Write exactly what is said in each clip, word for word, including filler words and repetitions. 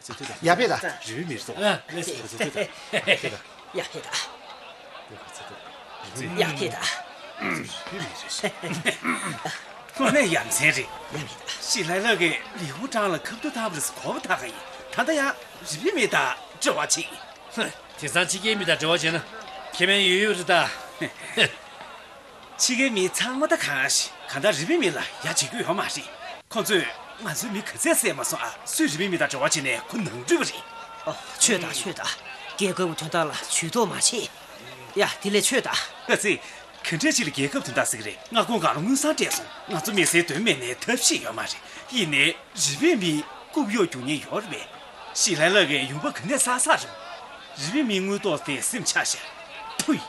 ཡར་ཕེབས་དང་། རི་བོའི་མི་རེད་སོང་། ཨ་ལགས་སོ། ཡར་ཕེབས་དང་། རི་བོའི་མི་རེད། ཡར་ཕེབས་དང་། དངོས་གནས་ཡ་མཚན་རེད། ཡར་ཕེབས་དང་། ཞི་ལའི་ལགས་ཀྱིས་ལི་ཧུ་ཀྲང་ལ་ཁ་ཐུག་ཐག་པ་རེད་ཟེར་གོ་བ་ཐག་ག་ཡིན། ད་ལྟ་ཡང་རི་བོའི་མི་དང་འབྲེལ་བ་བྱེད་ཀྱི་ཡིན། ཧུ། དེང་སང་ཕྱི་རྒྱལ་མི་དང་འབྲེལ་བ་བྱས་ན་ཁེ་ཕན་ཡོད་ཡོད་རེད་ད། ཕྱི་རྒྱལ་མི་ཚང་མ་ད་གང་ཞིག་གང་ལྟར་རི་བོའི་མི་ལ་ཡ་བྱེད་རྒྱུ་ཡོད་མ་རེད། ཁོ་ཚོས་ང་ཚོའི་མི་ག་ཚད་བསད་མ་སོང་ཨ། སུས་རི་བོའི་མི་དང་འབྲེལ་བ་བྱས་ནས་ཁོ་ནང་འཁྲུག་པ་རེད། ཨོ། ཆོས་དང་ཆོས་དང་། རྒྱལ་ཁབ་ཀྱི་དོན་དག་ལ་ཇུས་གཏོགས་མ་བྱེད། ཡ། དེ་ལས་ཆོས་དང་། ཨ་ཙི། ག་འདྲས་ཅིག་ལ་རྒྱལ་ཁབ་དོན་དག་ཟེར་གི་རེད། མངའ་ཁོངས་སྒང་ལ་དངུལ་སྲང་སྤྲད་སོང་། ང་ཚོ་མི་སེར་དོན་མེད་ནས་ཐབས་ཤེས་ཡོད་མ་རེད། ཡིན་ནའི། རི་བོའི་མི་རྐུབ་གཡོག་རྒྱུག་མཁན་ཡོད་རེད་པས། ཞི་ལའི་ལགས་ཀྱིས་ཡུམ་པ་ག་ནས་བསགས་བསགས་རེད། རི་བོའི་མི་དངུལ་ཏོག་དེ་སེམས་ཆགས་ཤག་ཕུ་ཡི།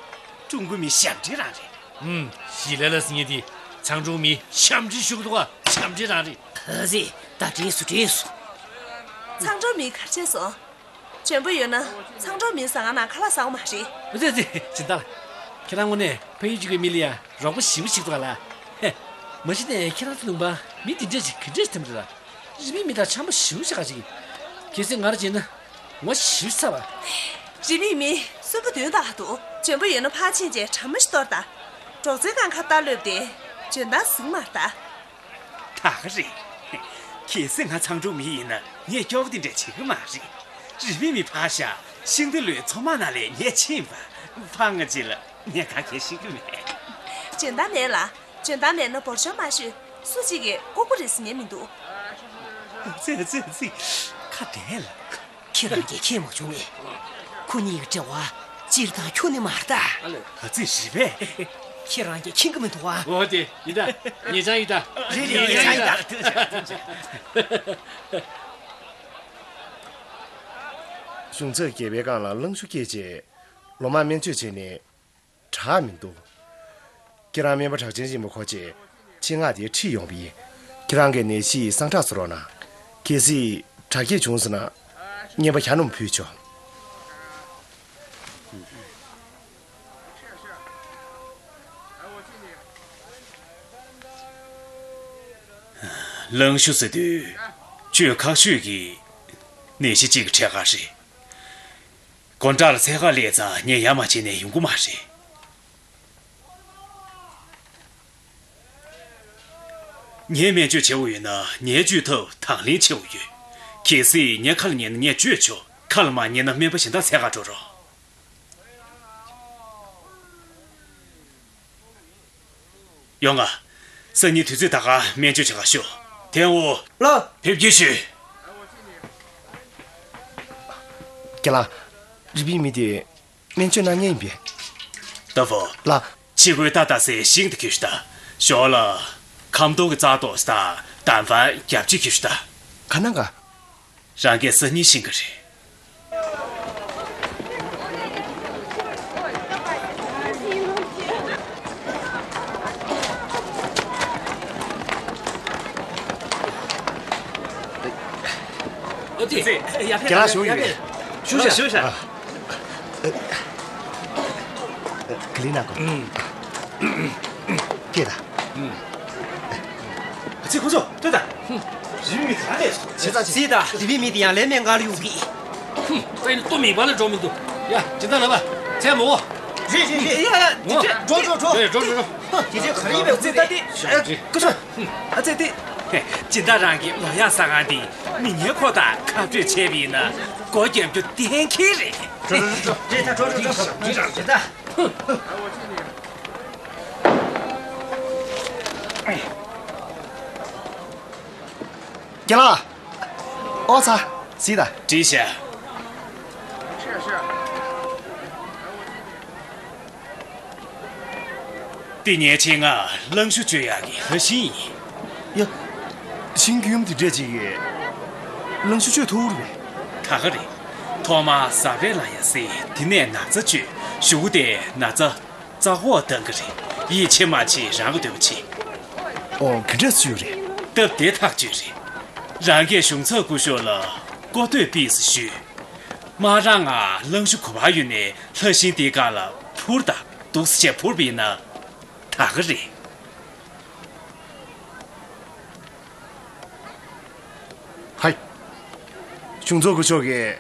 ཀྲུང་གོ་མི་ཞབས་འདྲེན་རང་རེད། ཧུམ། ཞི་ལའི་ལགས་ཟེར་མཁན་དེ་ཚང་ཀྲོའུ་མི་ཞབས་འདྲེན་ཞུ་གི་འདུག་ག་ཞབས་འདྲེན་རང་རེད། ཨ་ཙི། ད་དྲན་སོང་དྲན་སོང་། ཚང་ཀྲོའུ་མི་ག་རེ་བྱས་སོང་། འཇོན་པོ་ཡོད་ན་ཚང་ཀྲོའུ་མིའི་ཟ་ཁང་ནང་ཁ་ལག་ཟ་དགོས་མ་རེད། ཨ་ཙི་ཨ་ཙི། སྦྱིན་བདག་ལགས། ཁྱེད་རང་དངོས་གནས་ཕ་ཡུལ་གཅིག་པའི་མི་ལ་ཡང་རོགས་པ་ཞེ་པོ་ཞིག་འདུག་ག་ལགས། ཧེ། མ་གཞི་ནས་ཁྱེད་རང་ཚོ་ལུང་པ་མི་འདི་འདྲས་ཅིག་ག་འདྲས་ཐིམ་རེད་ལ། རི་བོའི་མི་དང་འཆམ་པོ་ཞེ་པོ་ཞིག་ག་ཅིག་གལ་སྲིད་ང་རང་བྱས་ན་ངོ་ཞེ་པོ་ཚ་བ། རི་བོའི་མི་གསོན་པོ་དོན་དག་འདུག་འཇོན་པོ་ཡོད་ན་ཕར་ཕྱིན་བྱས་གྲ་མ་ཞིག་གཏོར་དང་། སྒྲོག་ཙེའི་སྒང་ཁ་བལྟ་ལོས་དེ་འཇོན་ཐང་ཟིག་མ་རེད་ད། ད་ག་རེད། གལ་སྲིད་ང་ཚང་ཀྲོའུ་མི་ཡིན་ན་ངས་སྐྱོ་བོ་དེ་འདྲ་བྱེད་གི་མ་རེད། རི་བོའི་མི་ཕར་བཞག་ཤིང་རྟ་ལོའི་མཚོ་དམག་ནང་ལ་ངས་ཕྱིན་པ། ཕར་ང་ཅི་ལ་ངས་ག་གེ་ཤེས་གི་མེད། འཇོན་ཐང་མེད་ལ། འཇོན་ཐང་མེད་ན་འབོར་ཆུང་མ་ཤོད། སུ་གཅིག་གིས་ལྐུགས་པ་རེད་ཟེར་ཉན་མི་འདུག་ཙི་ཙི་ཙི། ཁ་བདེ་ལ། ཁྱེད་རང་གིས་མཁྱེན་མ་བྱུང་ངས། ཁོ་གཉིས་ཀྱི་འབྲེལ་བ་སྤྱིར་བཏང་ཁྱོན་ནས་མ་རེད་ད། ཨ་ཙི་རི་བོས། ཁྱེད་རང་གིས་མཁྱེན་གི་མི་འདུག་ཨ། འོ་དེ་ཡིན་ད། ངེད་ཅག་ཡིན་ད། རེད་རེད། ངེད་ཅག་ཡིན་ད། གཞུང་ཚབ་སྒེར་པའི་སྒང་ལ་གླང་ཤུ་སྐྱེས་རྗེས་ལོ་མང་སྨན་བཅོས་བྱས་ནས་དྲག་མི་འདུག་ཁྱེད་རང་སྨན་པ་གྲགས་ཅན་ཆེན་པོ་ཁོ་ཆེ་ཆེད་མངགས་དེ་ཁྲིད་ཡོང་བ་ཡིན། ཁྱེད་རང་གི་ནད་གཞི་སངས་དྲག་བཟོ་རོགས་གནང་། གལ་སྲིད་དྲག་སྐྱེད་བྱུང་ཟེར་ན་རྔན་པ་ཞྭ་སྣུམ་ཕུལ་ཆོག་གླང་ཤུ་ཟེར་དུས་བཅོས་ཁག་ཤོས་ཀྱི་ནད་གཞི་གཅིག་གི་འཕྲད་ཁག་རེད། དགོན་གྲྭ་ལ་ཚད་བཀག་སླེབས་ཙང་ངས་ཡ་མ་བྱས་ནས་ཡོང་གི་མ་རེད། ངས་སྨན་བཅོས་བྱེད་དགོས་ཡོད་ན་ངས་བཅོས་ཐབས་དང་ལེན་བྱེད་དགོས་ཡོད། གལ་སྲིད་ངའི་ཁ་ལ་ཉན་ན་ངས་བཅོས་ཆོག་ཁ་ལ་མ་ཉན་ན་སྨན་པ་གཞན་དག་འཚོལ་ག་འགྲོ་རོགས། ཡོང་ང་། སང་ཉིན་དུས་ཚོད་ད་ག་སྨན་བཅོས་བྱེད་ག་ཤོག་ཐེན་ཝུ། ལགས། ཕེབས་སྐྱེལ་ཞུ། ཁྱེད་ལ། རི་པིན་མི་དེ། སྨན་བཅོས་གནང་མཁན་ཡིན་པས། ཏ་ཧྥོ། ལགས། ཕྱི་གོས་ཏག་ཏག་སེ་ཤིང་དུ་གྱོན་ཤོག་དང་། ཞོར་ལ། ཁམ་སྡོང་གི་རྩ་ཏོག་དང་དམ་ཕར་རྒྱབ་ཕྱི་གྱོན་ཤོག་དང་། ག་ན་ག་རང་གིས་སང་ཉིན་ཤེས་ཀྱི་རེད། ཨོ་དེ། ཁྱེད་རང་བཞུགས་ཡོད་རེད། བཞུགས་ཤག་བཞུགས་ཤག་ག་ལེར་ན་གོ། ཁྱེད་ད། ཚེ་ཁོ་ཚོ་ལྟོས་དང་། རི་བོའི་མི་དེ་རང་རེད། བྱས་ཙང་ཚེ་ད། རི་བོའི་མི་དེ་ཡང་ལས་མེད་ང་ལ་ཡོང་གི། ཧུམ། ད་ཡིན་ན་ལྟོ་མེད་པ་ལ་འགྲོ་མི་འདུག་ཡ། སྦྱིན་བདག་ལགས་པ། ཚལ་མོ། རེད་རེད་རེད། ཡ་ཡ། འགྲོ་འགྲོ་འགྲོ། རེད། འགྲོ་འགྲོ་འགྲོ། དེ་ཚོ་ག་རེ་ཡིན་པའི་ཚེ་ད་དེ། ཨ་ཁུ་ཚོ། ཨ་ཙེ་དེ། སྦྱིན་བདག་རང་གི་ལོ་ཡག་ཟ་ཁང་དེ་མི་ངན་ཁོ་དང་ཁ་གྲོས་བྱས་པ་ཡིན་ན་སྒོ་རྒྱབ་རྒྱུ་གཏན་འཁེལ་རེད། འགྲོ་འགྲོ་འགྲོ་འགྲོ། རེད་ད། འགྲོ་འགྲོ་འགྲོ། རེད་ད། རྒན་ལགས། ཨོ་ཚ། གཟིགས་དང་། བྲིས་ཤག་འདི་ངའི་ཆེད་མངགས་གླང་ཤུ་བཅོས་ཡག་གི་ལྷ་ཤིང་ཡིན། ཡ། ཤིང་རྒྱུད་ཡུམ་འདི་འདྲས་ཅིག་གིས་གླང་ཤུ་བཅོས་ཐུབ་རེད་པས། ད་ག་རེད། ཐོག་མར་ཟ་བས་ལ་ཡ་ཟེ། དེ་ནས་ན་ཚ་བཅོས། གཞུག་གུ་དེ་ན་ཚ་རྩ་ཁོག་བཏང་གི་རེད། ཡིད་ཆེས་མ་བྱེད། རང་གི་འདོད་པ་བྱེད། ཨོ། ག་འདྲས་བཅོས་རེད། སྟབས་བདེ་ཐག་ཆོད་རེད། རང་གིས་གཞུང་ཚབ་སྐུ་ཞབས་ལ་བཀོད་འདོད་ཕུལ་ཟེར་ཞུས། མ་རང་ང་གླང་ཤུ་ག་པར་ཡོད་ནའི་ལྷ་ཤིང་དེའི་སྒང་ལ་འཕུར་དང་། འདུག་སེ་བྱས་འཕུར་བ་ཡིན་ན་ད་ག་རེད། ཧའི། གཞུང་ཚབ་སྐུ་ཞབས་ཀྱིས་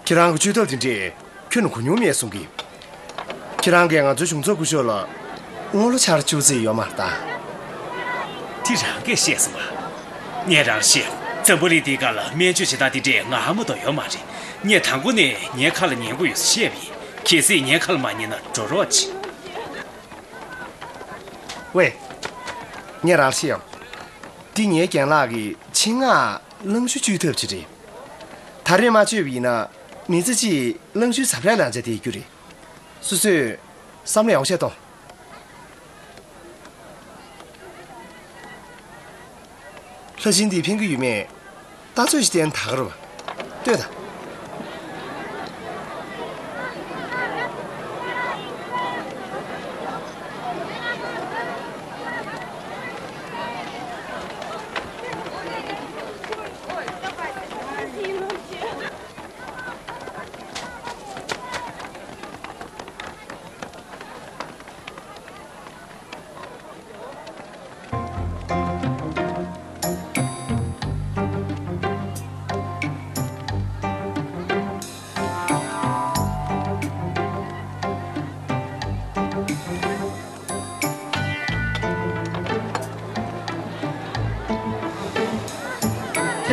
ཁྱེད་རང་གི་བཅོས་ཐབས་དེ་འདྲས་ཁྱོན་ནས་གོ་མྱོང་མེད་གསུང་གི། ཁྱེད་རང་གིས་ང་ཚོའི་གཞུང་ཚབ་སྐུ་ཞབས་ལ་དངུལ་ལོ་ཆར་བཅུ་བརྩིས་ཡོད་མ་རེད་ད། དེ་རང་གིས་ཤེས་སོང་ང་། ངས་རང་ལ་བཤད། འཛམ་བུ་གླིང་འདིའི་སྒང་ལ་སྨན་བཅོས་བྱེད་སྟངས་དེ་འདྲས་ང་མ་གཏོགས་ཡོད་མ་རེད། ངས་དང་པོ་ནས་ངའི་ཁ་ལ་ཉན་དགོས་ཡོད་ཟེར་བཤད་པ་ཡིན། གལ་སྲིད་ངའི་ཁ་ལ་མ་ཉན་ན་འགྲོ་རོགས་གྱིས། ཝེ། ངས་རང་ལ་བཤད་ཡོང་། འདི་ངའི་རྒན་ལགས་ཀྱི་ཆེད་མངགས་རླུང་ཤུགས་བཅོས་ཐབས་ཅིག་རེད། ད་རེས་མ་བཅོས་པ་ཡིན་ན་མི་ཚེ་གཅིག་རླུང་ཤུགས་ཟ་འཕྲུག་ལན་ཆ་དེ་རྒྱུ་རེད། སོ་སོས་བསམ་བློ་ཡག་པོ་བྱས་གཏོང་། ལྷ་ཆེན་འདིས་ཕན་གྱི་ཡོད་མེད་ལྟ་ཚོད་ཅིག་བསྟན་ད་ག་རུ་བ། ལྟོས་དང་།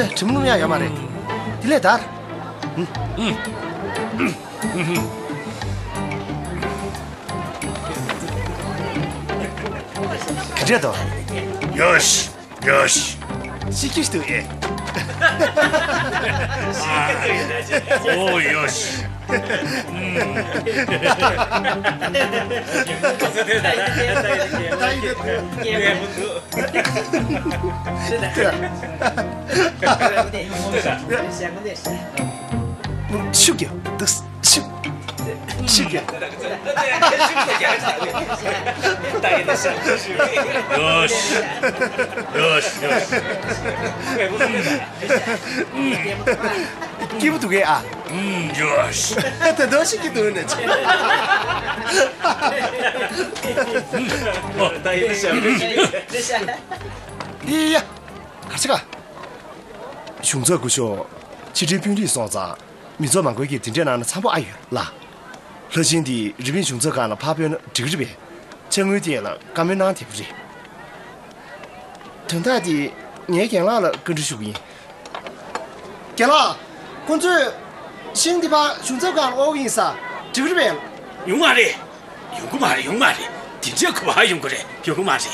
ཧེ། གྲིམ་ལུམ་ཡང་ཡོད་མ་རེད། དེ་ལས་དར། ཨུམ། ཨུམ། ག་འདྲས་འདུག། ཡོ་ཤི། ཡོ་ཤི། ཤི་ཁྱི་ཞིག་འདུག་ཨེ། ཨོ་ཡོ་ཤི། ཤུགས་ཀྱིས་འདུག། ཤུགས། ཤུགས་ཀྱིས། ཡོ་ཤི། ཡོ་ཤི། ཡོ་ཤི། སྐྱིད་པོ་འདུག་གས་ཨ། ཡོ་ཤི། ད་དུང་ཤི་གི་འདུག་ནས། ཡི་ཡ། གར་ཆ་ག། གཞུང་ཚབ་སྐུ་ཞབས། ཕྱི་དྲིལ་དཔོན་རིགས་སོང་ཙང་། མི་ཚོགས་མང་པོས་ཀྱིས་དེ་འདྲས་གནང་ན་འཚམ་པོ་ཨ་ཡོད་ལ། ལྷ་ཆེན་འདིས་རི་པིན་གཞུང་ཚབ་ཁང་ལ་ཕར་ཕུལ་ན་འགྲིག་གི་རེད་པས། ཅ་དངུལ་དེ་ལ་བཀའ་མོལ་གནང་བདེ་པོ་རེད། དོན་དག་དེ་ངའི་རྒན་ལགས་ལ་བཀའ་འདྲི་ཞུ་གི་ཡིན། རྒན་ལགས། ཁོང་ཚོས་ཤིང་འདི་ཕར་གཞུང་ཚབ་ཁང་ལ་དབོར་གི་ཡིན་ས། འགྲིག་གི་རེད་པས། ཡོང་མ་རེད། ཡོང་གི་མ་རེད། ཡོང་མ་རེད། དེ་འདྲས་ཁོ་ཕར་ཡོང་གི་རེད། ཡོང་གི་མ་རེད།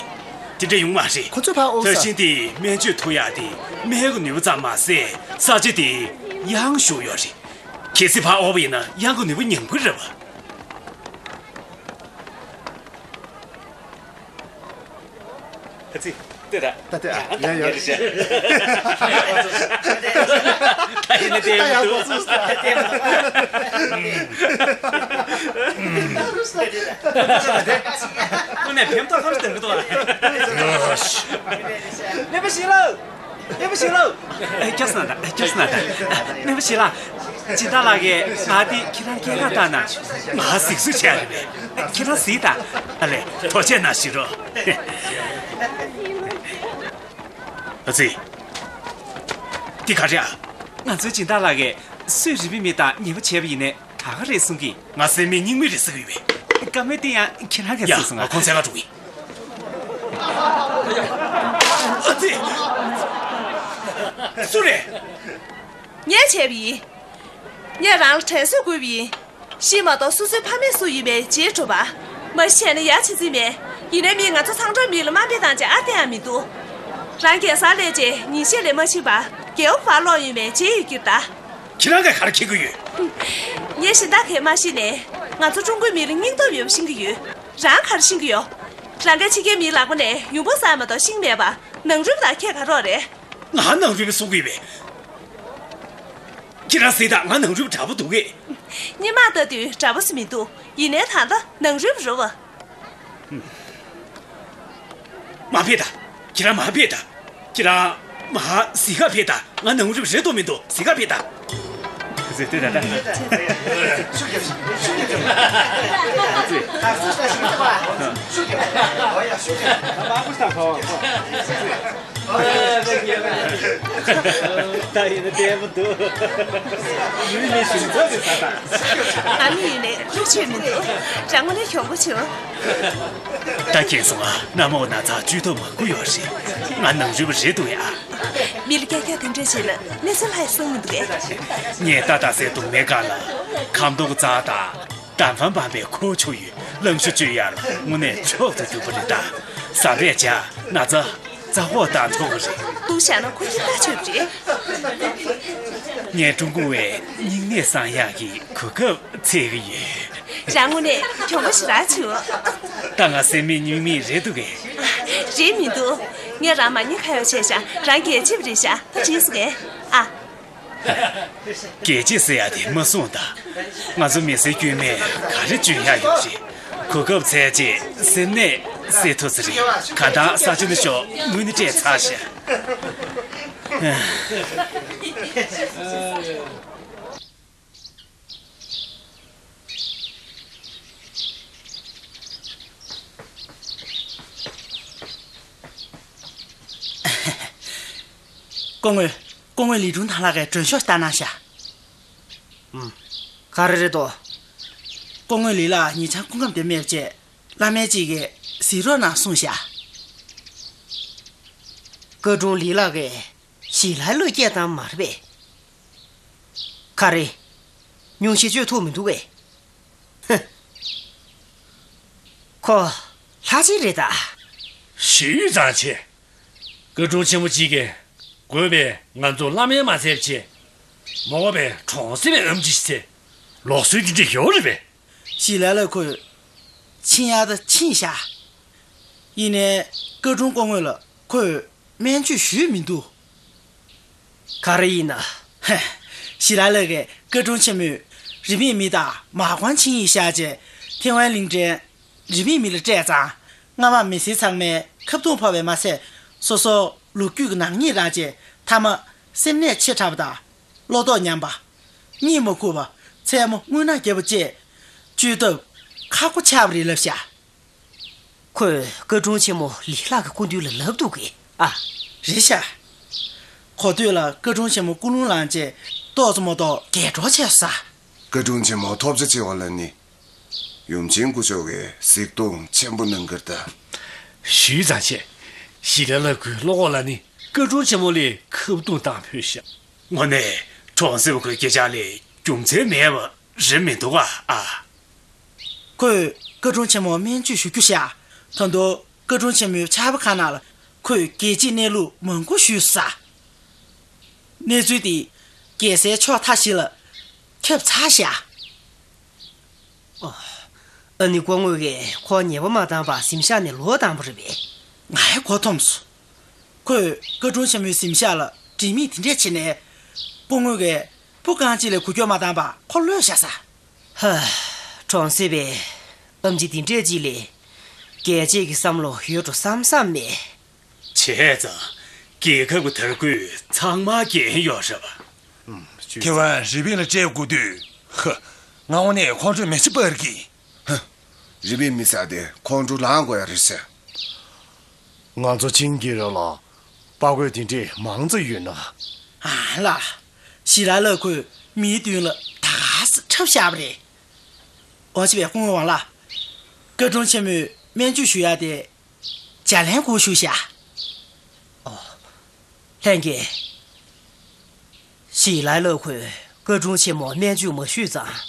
དེ་འདྲས་ཡོང་མ་རེད། ཁོ་ཚོས་ཕར་དབོར་ས། ད་ཤིང་དེ་སྨན་བཅོས་ཐུབ་ཡག་དེ་སྨན་གྱི་ནུས་པ་ཙམ་མ་ཟད་ས་ཆ་དེ་གཡང་ཞུགས་ཡོད་རེད། གལ་སྲིད་ཕར་དབོར་བ་ཡིན་ན་གཡང་གི་ནུས་པ་ཉམས་ཀྱི་རེད་པ། ད་ཚིག་ལྟོས་དང་། ད་ལྟོས་ཨ། ཡ་ཡ། ད་ཡིན་ན་ལྟོས་མི་འདུག། ད་ཡ་ཡ། དངོས་གནས་བེམ་ཐོག་ཁམས་སྟོན་གི་འདུག་ཨ། ལེན་པ་ཞིག་ལོ། ལེན་པ་ཞིག་ལོ། ཨེ། སྐྱབས་སུ་མཆི། སྐྱབས་སུ་མཆི། ལེན་པ་ཞིག་ལ། སྦྱིན་བདག་ལགས་ཀྱིས་ང་འདི་ཁྱེད་རང་སྐྱེལ་ག་བཏང་ན། ང་གཟིགས་བཟོ་བྱས་རེད་པས། ཁྱེད་རང་གཟིགས་དང་། ཨ་ལས། ཐུགས་རྗེ་གནང་ཞུ་རོགས། ཨ་ཙི། འདི་ག་རེ་ཨ། ང་ཚོའི་སྦྱིན་བདག་ལགས་ཀྱིས་སུས་རི་པིན་མི་དང་ཉེས་པ་བྱས་པ་ཡིན་ནའི་དྲག་ག་རེད་གསུང་གི། ང་སེམས་མེད་སྙིང་མེད་རེད་ཟེར་གི་ཡོད་པས། བཀའ་མོལ་དེ་ཡང་ཁྱེད་རང་གིས་ཡ། གསུངས་སོང་ང་ང་ཁོང་ཚན་ཁ་འགྲོ་གི་ཡིན། ཨ་ཙི། སུ་རེད། ངས་བྱས་པ་ཡིན། ངས་རང་ལ་དྲན་གསོ་དགོས་པ་ཡིན། ཤི་མ་གཏོགས་སོ་སོའི་ཕ་མེས་སུ་ཡིན་པའི་རྗེས་གྲུབ་པ། མ་གཞི་བྱས་ན་ཡ་བྱེད་རྩིས་མེད། ཡིན་ནའི་མིས་ང་ཚོ་ཚང་འགྲོ་མི་ལ་དམའ་འབེབས་བཏང་བྱས་ཨ་བསྟན་ཡ་མི་འདུག། རང་རྒྱལ་སར་སླེབས་རྗེས་ཉིན་ཤས་ལས་མ་ཕྱིན་པར་རྒྱལ་བ་ཕར་ལོག་ཡོད་མེད་རྗེས་ཡོད་རྒྱུ་རེད་ད། ཁྱེད་རང་གིས་ག་རེ་མཁྱེན་གྱི་ཡོད། ངས་གཞན་དག་གིས་མ་ཤེས་ནས། ང་ཚོ་ཀྲུང་གོའི་མི་ལ་སྙིང་སྟོབས་ཡོད་པ་ཤེས་ཀྱི་ཡོད། རང་ག་རེ་ཤེས་ཀྱི་ཡོད། རང་གིས་ཕྱི་རྒྱལ་མིའི་ལག་པ་ནས་ཡོང་འབབ་བསགས་མ་གཏོགས་ཤེས་ཀྱི་མེད་པ། ནང་རུལ་པ་དང་ཁྱད་ག་རེ་རེད། ང་ནང་རུལ་པ་བཟོ་གི་ཡོད་པས། ཁྱེད་རང་གཟིགས་དང་། ང་ནང་རུལ་པ་འདྲ་པོ་འདུག་གས། སྔོན་མ་ལྟ་དུས་འདྲ་པོ་ཞིག་མི་འདུག། ཡིན་ནའི་ད་ལྟ་ནང་རུལ་པ་རེད་པ། མ་ཕེབས་དང་། ཁྱེད་རང་མ་ཕེབས་དང་། ཁྱེད་རང་མ་གཟིགས་ག་ཕེབས་དང་། ང་ནང་རུལ་པ་རེད་འདུག་མི་འདུག་གཟིགས་ག་ཕེབས་དང་། ཟེར་ཏེ་ད་ལྟ། ད་ཡིན་ན་བདེ་མོ་འདུག་ཡུལ་ནས་ཞུ་ཚོད་རེད་ད་ལྟ། ཨ་མའི་ཡུལ་ནས་ཁུར་ཆོད་མི་འདུག་རང་ངོ་ནས་གྱོང་པོ་བྱུང་། ད་ཁྱེད་སོང་ང་གནམ་འོག་ན་ཚ་བཅུད་ཐོག་མང་པོ་ཡོད་རེད། ང་ནང་རུལ་བ་རེད་འདུག་ཡ། མི་ལ་སྐད་རྒྱག་དེ་འདྲ་བྱས་ན་གནས་ཚུལ་ལྷག་སོང་མི་འདུག་གས། ངས་ཏག་ཏག་སའི་གདོང་མའི་སྒང་ལ་ཁམ་སྡོང་རྩ་དང་ཏན་ཧྥང་སྦང་པའི་ཁོག་ཆུ་ཡོད། རླངས་ཤུགས་བཅོས་ཡག་ལ་དངོས་གནས་མཆོག་ཏུ་གྱུར་པ་རེད་ད། ཟ་རས་བྱ་ན་ཚ་རྩ་ཧོ་བཏང་ཐུབ་པ་རེད། འདུག་བཞག་ན་ཁོ་ཁྱི་ལྟ་ཆོད་པ་རེད། ངས་ཀྲུང་གོ་བའི་སྙིང་ནད་གསང་ཡག་གི་གོ་སྐབས་འཚོལ་གི་ཡོད། རང་ངོས་ནས་གྱོང་པོ་ཞེ་དྲག་བྱུང་། ད་ང་སེམས་མེད་སྙིང་མེད་རེད་འདུག་གས། རེད་མི་འདུག་ངས་རང་མ་ཉེས་ཁ་ཡོག་བྱས་ཤག་རང་རྒྱལ་གཅེས་པ་རེད་ཤག་ད་འགྲིག་སོང་ངས། ཨ། རྒྱལ་གཅེས་ཟེར་ཡག་དེ་མ་གསུངས་དང་། ང་ཚོ་མི་སེར་དཀྱུས་མས་ག་རེ་འཇོན་ཡག་ཡོད་རེད། གོ་སྐབས་འཚོལ་རྗེས་སེམས་ནད་སེལ་ཐུབ་ས་རེད། གང་ལྟར་ས་ཆ་ནས་ཤོག་དངུལ་ནི་སྤྲད་ཚར་ཤག་སྐུ་ངོ། སྐུ་ངོ་ལི་ཀྲུང་ཐང་ལགས་ཀྱིས་མགྲོན་ཤོག་བཏང་གནང་ཤག་ཨུམ། ག་རེ་རེད་དོ། སྐུ་ངོ་ལི་ལགས་ཉེ་ཆར་སྐུ་ཁམས་བདེ་མེད་པ་བཅས་བླ་སྨན་གཅིག་གིས་གཟིགས་རོགས་གནང་གསུངས་ཤག་ཀ་ཀྲུང་ལི་ལགས་ཀྱིས་ཞི་ལའི་ལོ་སྐད་བཏང་མ་རེད་པས། ག་རེ། སྙུང་གཞི་གཅོད་ཐུབ་མི་འདུག་གས། ཧུ། ཁོ་ལྷ་ཆེན་རེད་ད། ཞུས་ཙང་ཆེ། ཀ་ཀྲུང་ཆེན་མོ་གཅིག་གིས་དགོས་པའི་ང་ཚོ་བླ་སྨན་མ་ཚད་ཆེ། མ་འོངས་པའི་གྲོང་གསེབ་པའི་ཨེམ་ཆི་ཆེ། ལུགས་སྲོལ་འདི་འདྲ་ཡོད་རེད་པས། ཞི་ལའི་ལོ་ཁོས་ཕྱིན་ཡག་ད་ཕྱིན་ཤག་ཡིན་ནའི་ཀ་ཀྲུང་སྐུ་ངོ་ལ་ཁོས་སྨན་བཅོས་ཞུས་མི་འདུག་ག་རེ་ཡིན་ན། ཧེ། ཞི་ལའི་ལོ་གིས་ཀ་ཀྲུང་ཆེན་མོས་རིན་མེད་མི་དང་མ་དགོན་ཆིངས་ཡིག་བཞག་རྗེས་ཐེ་ཝན་གླིང་ཕྲན་རིན་མེད་མི་ལ་སྤྲད་ཙང་། སྔ་མ་མི་སེར་ཚང་མའི་ཁ་རྡུང་ཕོག་པས་མ་ཟད། སོ་སོ་ལོ་རྒྱུས་ཀྱི་ནག་ཉེས་རག་རྗེས་མཐའ་མ་སེམས་ནད་ཆེ་དྲགས་པ་དང་། བློ་ལྡོག་ཉམས་པ། གཉིད་མ་ཁུག་པ། མཚན་མོ་རྔུལ་ནག་རྒྱབ་པ་བཅས་བཅོས་ཐབས་ཁག་པོ་ཆགས་པ་རེད་ལབ་ཤག་ཁོས་ཀ་ཀྲུང་ཆེན་མོ་ལི་ལགས་ཀྱི་སྐུ་མདུན་ལ་ལབ་འདུག་གས། ཨ། རེད་ཤག་གོ་ཐོས་ལ་ཀ་ཀྲུང་ཆེན་མོ་སྐུ་རླུང་ལངས་རྗེས་ཏོག་ཙམ་མ་གཏོགས་རྒྱས་འགྲོ་བྱས་ས། ཀ་ཀྲུང་ཆེན་མོ་ཐོབ་ཆ་ཆེ་བ་ལ་ནི། ཡུམ་ཆེན་སྐུ་ཞབས་ཀྱིས་གཟིགས་རྟོག་ཆེན་པོ་གནང་གི་རེད་ད། ཞུས་ཙང་ཆེ། ཞི་ལའི་ལོ་ཁོའི་བློ་ཁོག་ལ་ནི་ཀ་ཀྲུང་ཆེན་མོ་ལས་ཁ་རྡུང་བཏང་ཕོད་ཤག་དངོས་གནས་གྲོང་གསེབ་ཁུལ་སྐད་ཆ་ལས་རྒྱུ་མཚན་མེད་པ་རེད་མི་འདུག་ག་ཨ། ཁོས་ཀ་ཀྲུང་ཆེན་མོ་སྨན་བཅོས་ཞུ་རྒྱུ་བཞག་ད་དུང་ཀ་ཀྲུང་ཆེན་མོའི་ཕྱག་དཔེ་ཁང་ནང་ལ་ཁོས་རྒྱལ་སྤྱིའི་གནས་ལུགས་མང་པོ་ཞུས་ས། གནས་ཚུལ་དེ་རྒྱལ་སའི་ཕྱོགས་མཐའ་བཞི་ལ་ཁྱབ་ཚར་ཤག་ཨོ། ཨ་ནི་སྐུ་ངོ་གིས་ཁོ་ཉེས་པ་མ་བཏང་བར་གཟིམ་ཤག་ནས་ལོག་བཏང་བ་རེད་པས། ང་ཡང་མགོ་འཐོམས་སོང་། ཁོས་ཀ་ཀྲུང་ཆེན་མོའི་གཟིམ་ཤག་ལ་སྒྲིག་མིག་དེ་འདྲས་བྱས་ནས། སྐུ་ངོ་གིས་བུ་རྐང་གཅིག་ལས་འགུལ་སྐྱོད་མ་བཏང་བར་ཁོ་ལྷོད་བཞག་ས། ཧ། གྲོང་གསེབ་པའི་ཨེམ་ཆི་དེ་འདྲས་ཅིག་ལས་རྒྱལ་གཅེས་ཀྱི་བསམ་བློ་ཡོད་འགྲོ་བསམ་བསམ་མེད། བྱས་ཙང་རྒྱལ་ཁབ་ཀྱི་དར་གོས་ཚང་མ་གྱོན་ཡོད་རེད་པ། ཐེ་ཝན་རི་པིན་ལ་སྤྲད་དགོས་དུས། ཧ། ང་འོ་ནས་ཁོང་ཁྲོས་མེ་ལྕེ་སྤར་གི། ཧ། རི་པིན་མི་ཟ་དེ་ཁོང་ཁྲོ་ལངས་དགོས་ཡ་རེད་ཟེར། ང་ཚོ་ཆིང་གི་ར་ལ་དཔའ་རྒོད་དེ་འདྲས་མང་ཙམ་ཡོད་ན། ཨ་ལ། ཞི་ལ་ལ་ཁོས་མིའི་མདུན་ལ་ད་ག་སེ་འཁྲབ་བཞག་པ་རེད། འོ་ཅི་བས་སྐུ་ངོ་ཝང་ལགས། ཀ་ཀྲུང་ཆེན་མོས་སྨན་བཅོས་ཞུ་ཡ་དེ། ལྗགས་ལན་དགོས་ཞུ་ཤག་ཨོ། ལྷན་རྒྱས། ཞི་ལའི་ལོ་ཁོས་ཀ་ཀྲུང་ཆེན་མོ་སྨན་བཅོས་མ་ཞུས་ཙང་།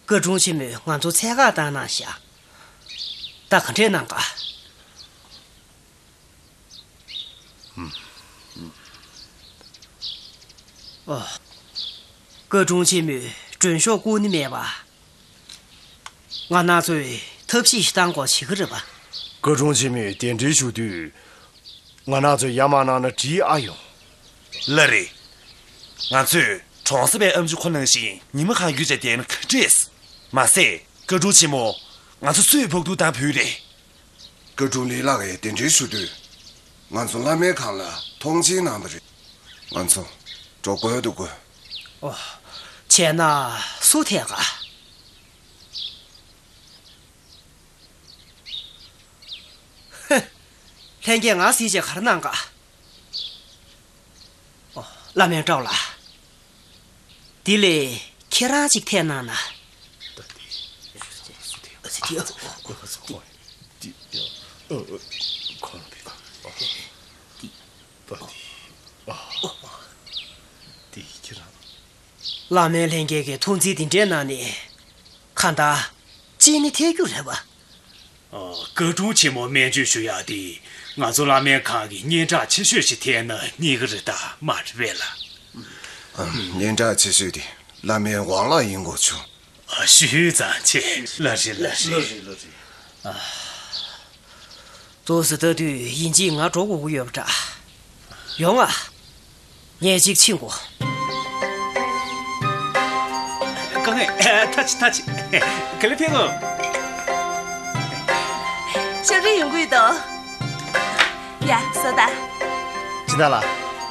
ཀ་ཀྲུང་ཆེན་མོས་ང་ཚོ་ཚད་བཀག་བཏང་གནང་ཤག་ད་ག་འདྲས་གནང་ག་ཨོ། ཀ་ཀྲུང་ཆེན་མོས་མགྲོན་ཤོག་བསྐུར་ནི་མེད་པ། ང་རང་ཚོས་ཐབས་ཤེས་ཤིག་བཏང་དགོས་བྱེད་ཀྱི་རེད་པ། ཀ་ཀྲུང་ཆེན་མོས་གདན་འདྲེན་ཞུ་དུས། ང་རང་ཚོས་ཡ་མ་གནང་ན་འགྲིག་ཨ་ཡོང་། ལགས་རེད། ང་ཚོས་གྲོང་གསེབ་པའི་ཨེམ་ཆི་ཁོ་ནང་བཞིན་ཉི་མ་གང་རྒྱུན་བྱས་བསྡད་ན་ག་འདྲས། མ་ཟད་ཀ་ཀྲུང་ཆེན་མོ། ང་ཚོ་སུས་ཕོག་ཐུག་བཏང་ཕོད་རེད། ཀ་ཀྲུང་ལི་ལགས་ཀྱིས་གདན་འདྲེན་ཞུ་དུས། ང་ཚོ་བླ་སྨན་ཁང་ལ་མཐོང་མཆན་གནང་བ་རེད། ང་ཚོ་འགྲོ་དགོས་འདུག་གོ། ཨོ། བྱས་ན་སུ་ཐད་ག་ཧེ། ལྷན་རྒྱས་ང་གཟིགས་བྱས་ག་རེ་གནང་ག་ཨོ། བླ་སྨན་སྤྲོ་ལགས། འདི་ལས་ཁྱེད་རང་གཅིག་ཐད་གནང་ན། བླ་སྨན་ལྷན་རྒྱས་ཀྱིས་ཐུགས་འཛིན་འདི་འདྲའི་གནང་ནས། གང་ལྟར་གཅིག་ནི་ཐད་རྒྱུ་རེད་པ། ཨ། སྐུ་དྲུང་ཆེན་མོ་སྨན་བཅོས་ཞུ་ཡག་དེ་ང་ཚོ་བླ་སྨན་ཁང་གི་སྙན་གྲགས་ཆེ་ཤོས་ཤིག་ཐད་ན་རྙེད་ཀྱི་རེད་ད། མ་རེད་པས་ལགས། ཨ། སྙན་གྲགས་ཆེ་ཤོས་དེ་བླ་སྨན་ཝང་ལགས་ཡིན་དགོས་བྱུང་། ཨ། ཞུས་ཙང་ཆེ། ལགས་རེད། ལགས་རེད། ལགས་རེད། ལགས་རེད། ཨ། ཏོག་ཙམ་ལྟ་དུས་ཡིན་གཅིག་ང་འགྲོ་དགོས་ཀྱི་ཡོད་པ་འདྲ། ཡོང་ང་། ངས་གཅིག་ཕྱིན་གོ། དཀའ་ངལ། ཐ་ཆི་ཐ་ཆི། ག་ལེ་ཕེབས་གོ། ཤ་རི་ཡོང་གི་ཡོད་དོ། ཡ། བཟོ་ད། སྦྱིན་བདག་ལགས།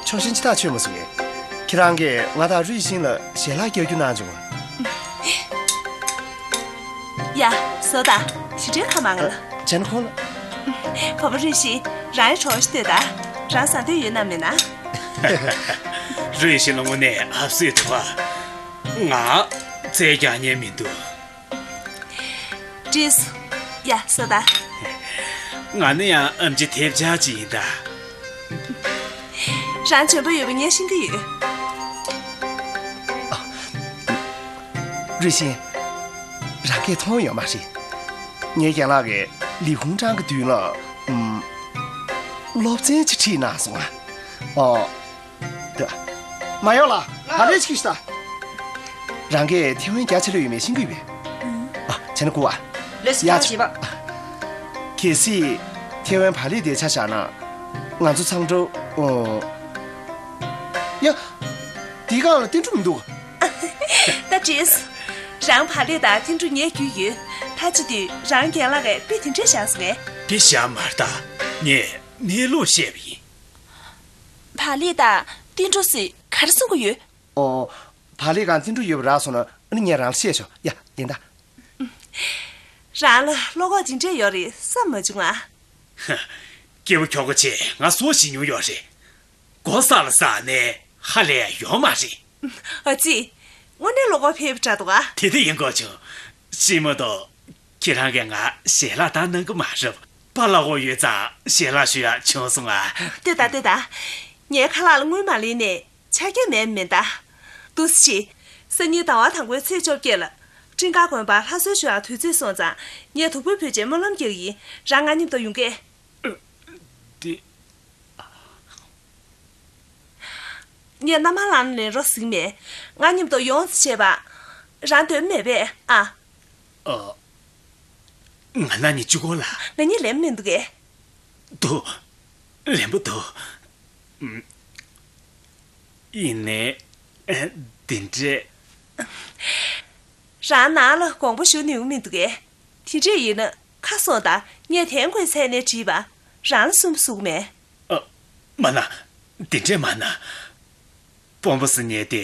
ཕྱོགས་ཞེན་ཅི་ཐག་ཆོད་མ་སོང་ངས། ཁྱེད་རང་གིས་ང་དང་རུས་ཤིན་ལ་ཞལ་ལག་བརྒྱབ་རྒྱུ་གནང་བྱུང་བ། ཡ། བཟོ་ད། ཞེ་དྲག་ཁ་མང་ལ། བྱས་ན་ཁོང་ལ། གོ་པ་རུས་ཤིན། རང་ཡི་གྲོགས་ཤིག་ལྟོས་ད། རང་ཟ་འདོད་ཡོད་ན་མེད་ན། རུས་ཤིན་ལ་དངོས་གནས་ཧབ་སེ་འདུག་ག་ང་རྩལ་རྒྱག་ཉན་མི་འདུག་བྲིས། ཡ། བཟོ་ད། ང་ནི་ཡང་ཨམ་ཆི་ཐེབས་ཆག་ཅིག་ཡིན་ད། རང་འཇོན་པོ་ཡོད་པ་ངས་ཤེས་ཀྱི་ཡོད། རུས་ཤིན། རང་གིས་མཐོང་ཡོད་མ་རེད། ངའི་རྒན་ལགས་ཀྱིས་ལི་ཧུང་ཀྲང་གི་མདུན་ལ། ཨུམ། སློབ་ཚན་ཅིག་ཁྲིད་གནང་སོང་ང་། ཨོ། ད། མ་ཡོང་ལ། ཧ་ལས་ཅིག་ཤི་ད། རང་གིས་ཐེ་ཝན་རྒྱ་ཆེ་ལོས་ཡོད་མེད་ཤེས་ཀྱི་ཡོད་པས། ཨ། བྱས་ན་སྐུ་བ། ལས་སུ་ཡ། ཐང་བྱེད་པ། གལ་སྲིད་ཐེ་ཝན་བ་ལི་དེ་ཆ་བཞག་ན། ང་ཚོ་ཚང་འགྲོ། ཨོ། ཡ། དེའི་སྒང་ལ་ཏིན་ཀྲུ་མི་འདུག་ད་བྲིས། རང་བ་ལི་དང་ཏིན་ཀྲུ་ཉལ་རྒྱུ་ཡོད། ད་ཅི་དུས་རང་རྒན་ལགས་ཀྱིས་དཔེ་དེ་འདྲས་བཞག་སོང་ངས། དེ་བཞག་མ་རེད་ད། ངས་གནས་ལུགས་བཤད་པ་ཡིན། བ་ལི་དང་ཏིན་ཀྲུ་སི་ག་རེ་གསུང་གི་ཡོད། ཨོ། བ་ལི་གང་ཏིན་ཀྲུ་ཡོད་པ་རག་སོང་ན་ཨ་ནི་ངས་རང་ལ་བཤད་ཆོག་ཡ། ཡིན་ད། རང་ལ་བློ་ཁོག་ཅི་འདྲས་ཡོད་རེད་བསམ་མ་བྱུང་ང་། ཧ། སྐྱེ་བོ་ཁྱོ་ག་ཆེ་ང་སོ་ཞིག་ཉུང་ཡོད་རེད། མགོ་ས་ལ་ཟག་ནས་ཧ་ལས་ཡོད་མ་རེད། ཨ་ཙི། དངོས་གནས་བློ་ཁོག་འཕེལ་བ་འདྲ་འདུག་ག་དེ་དེ་ཡིན་དགོས་བྱུང་། ཤི་མ་གཏོགས། ཁྱེད་རང་གིས་ང་ཞལ་ལག་བཏང་གནང་གི་མ་རེད། པཱ་ལགས་འོ་ཡོད་ཙང་ཞལ་ལག་ཞུ་ཡག་བྱུང་སོང་ང་། ལྟོས་དང་ལྟོས་དང་། ངའི་ཁ་ལག་ལ་དངུལ་མ་ལེན་ནས་ཆ་རྐྱེན་མེད་མིན་ད། འདུག་སེ་བྱེད། སང་ཉིན་ཟླ་བ་དང་པོའི་ཚེས་བཅོ་བརྒྱད་ལ། སྤྲིན་དཀར་དགོན་པར་ལྷ་གསོལ་ཞུ་ཡག་དུས་ཚོད་སོང་ཙང་ངས་དུག་སྤོས་ཕུལ་བྱས་སྨོན་ལམ་རྒྱག་གི་ཡིན། རང་ང་མཉམ་དུ་ཡོང་གས། དེ། ངས་མནའ་མ་ལངས་ན་ལེན་རོགས་ཟེར་གྱི་མེད། ང་མཉམ་དུ་ཡོང་ཟེར་བྱས་པ། རང་འདོད་མེད་པས་ཨ། ཨ། ང་ན་ནི་གཅིག་པོ་ལ། ང་གཉིས་ལེན་མི་འདུག་གས། འདུག་ལེན་པོ་འདུག་ཨུམ། ཡིན་ནའི། ཨ། འདི་འདྲས། རང་ནང་ལ་དགོངས་པ་ཞུ་ནུས་མི་འདུག་གས། དེ་འདྲས་ཡིན་ན་ཁ་སོང་ད། ངས་དན་གོས་ཚལ་ནས་བྲིས་པ། རང་ལ་སུན་པོ་བཟོ་གི་མེད། ཨ། མ་ན། འདི་འདྲས་མ་ན། དཔོན་པོ་ཟེར་མཁན་དེ་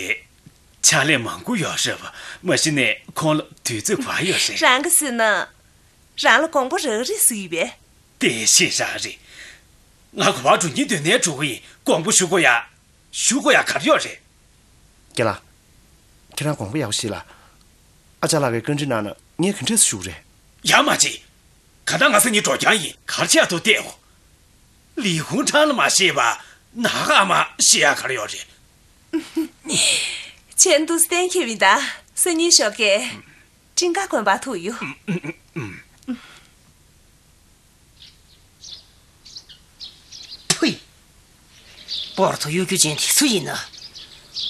ཕྱག་ལས་མང་པོ་ཡོད་རེད་པ། མ་གཞི་ནས་ཁོང་ལ་དུས་ཚོད་བར་ཡོད་རེད། རང་གིས་ཟེར་ན། རང་ལ་དགོངས་པ་རག་རེད་ཟེར་གྱི་ཡོད་པས། དེ་ཤེས་རང་རེད། ང་ག་པར་འགྲོ་སྙིང་འདོད་ནའི་འགྲོ་གི་ཡིན། དགོངས་པ་ཞུ་དགོས་ཡ། ཞུ་དགོས་ཡ་ག་རེ་ཡོད་རེད། རྒན་ལགས། ཁྱེད་རང་དགོངས་པ་ཡག་པོ་བཞེས་ལ། ཨ་ཅག་ལགས་ཀྱིས་བཀའ་འདྲི་གནང་ན་ངས་ག་འདྲས་སེ་ཞུ་གི་རེད། ཡ་མ་བྱེད། ག་ད་ང་སང་ཉིན་འགྲོ་རྐྱང་ཡིན། ག་རེ་བྱས་ཐུབ་བལྟས་འོ། ལི་ཧུང་ཁྲང་ལ་མ་ཤེས་པ་ནག་ཨ་མ་ཤེས་ཡ་ག་རེ་ཡོད་རེད། ཆེན་འདུག་སེ་གཏན་འཁེལ་བ་ཡིན་ད། སང་ཉིན་ཞོགས་ཀས་སྤྲིན་དཀར་དགོན་པར་ཐུག་ཡོང་། ཕུ། སྤོར་ཐོ་གཡོ་སྒྱུ་ཅན་དེ་སུ་ཡིན་ན།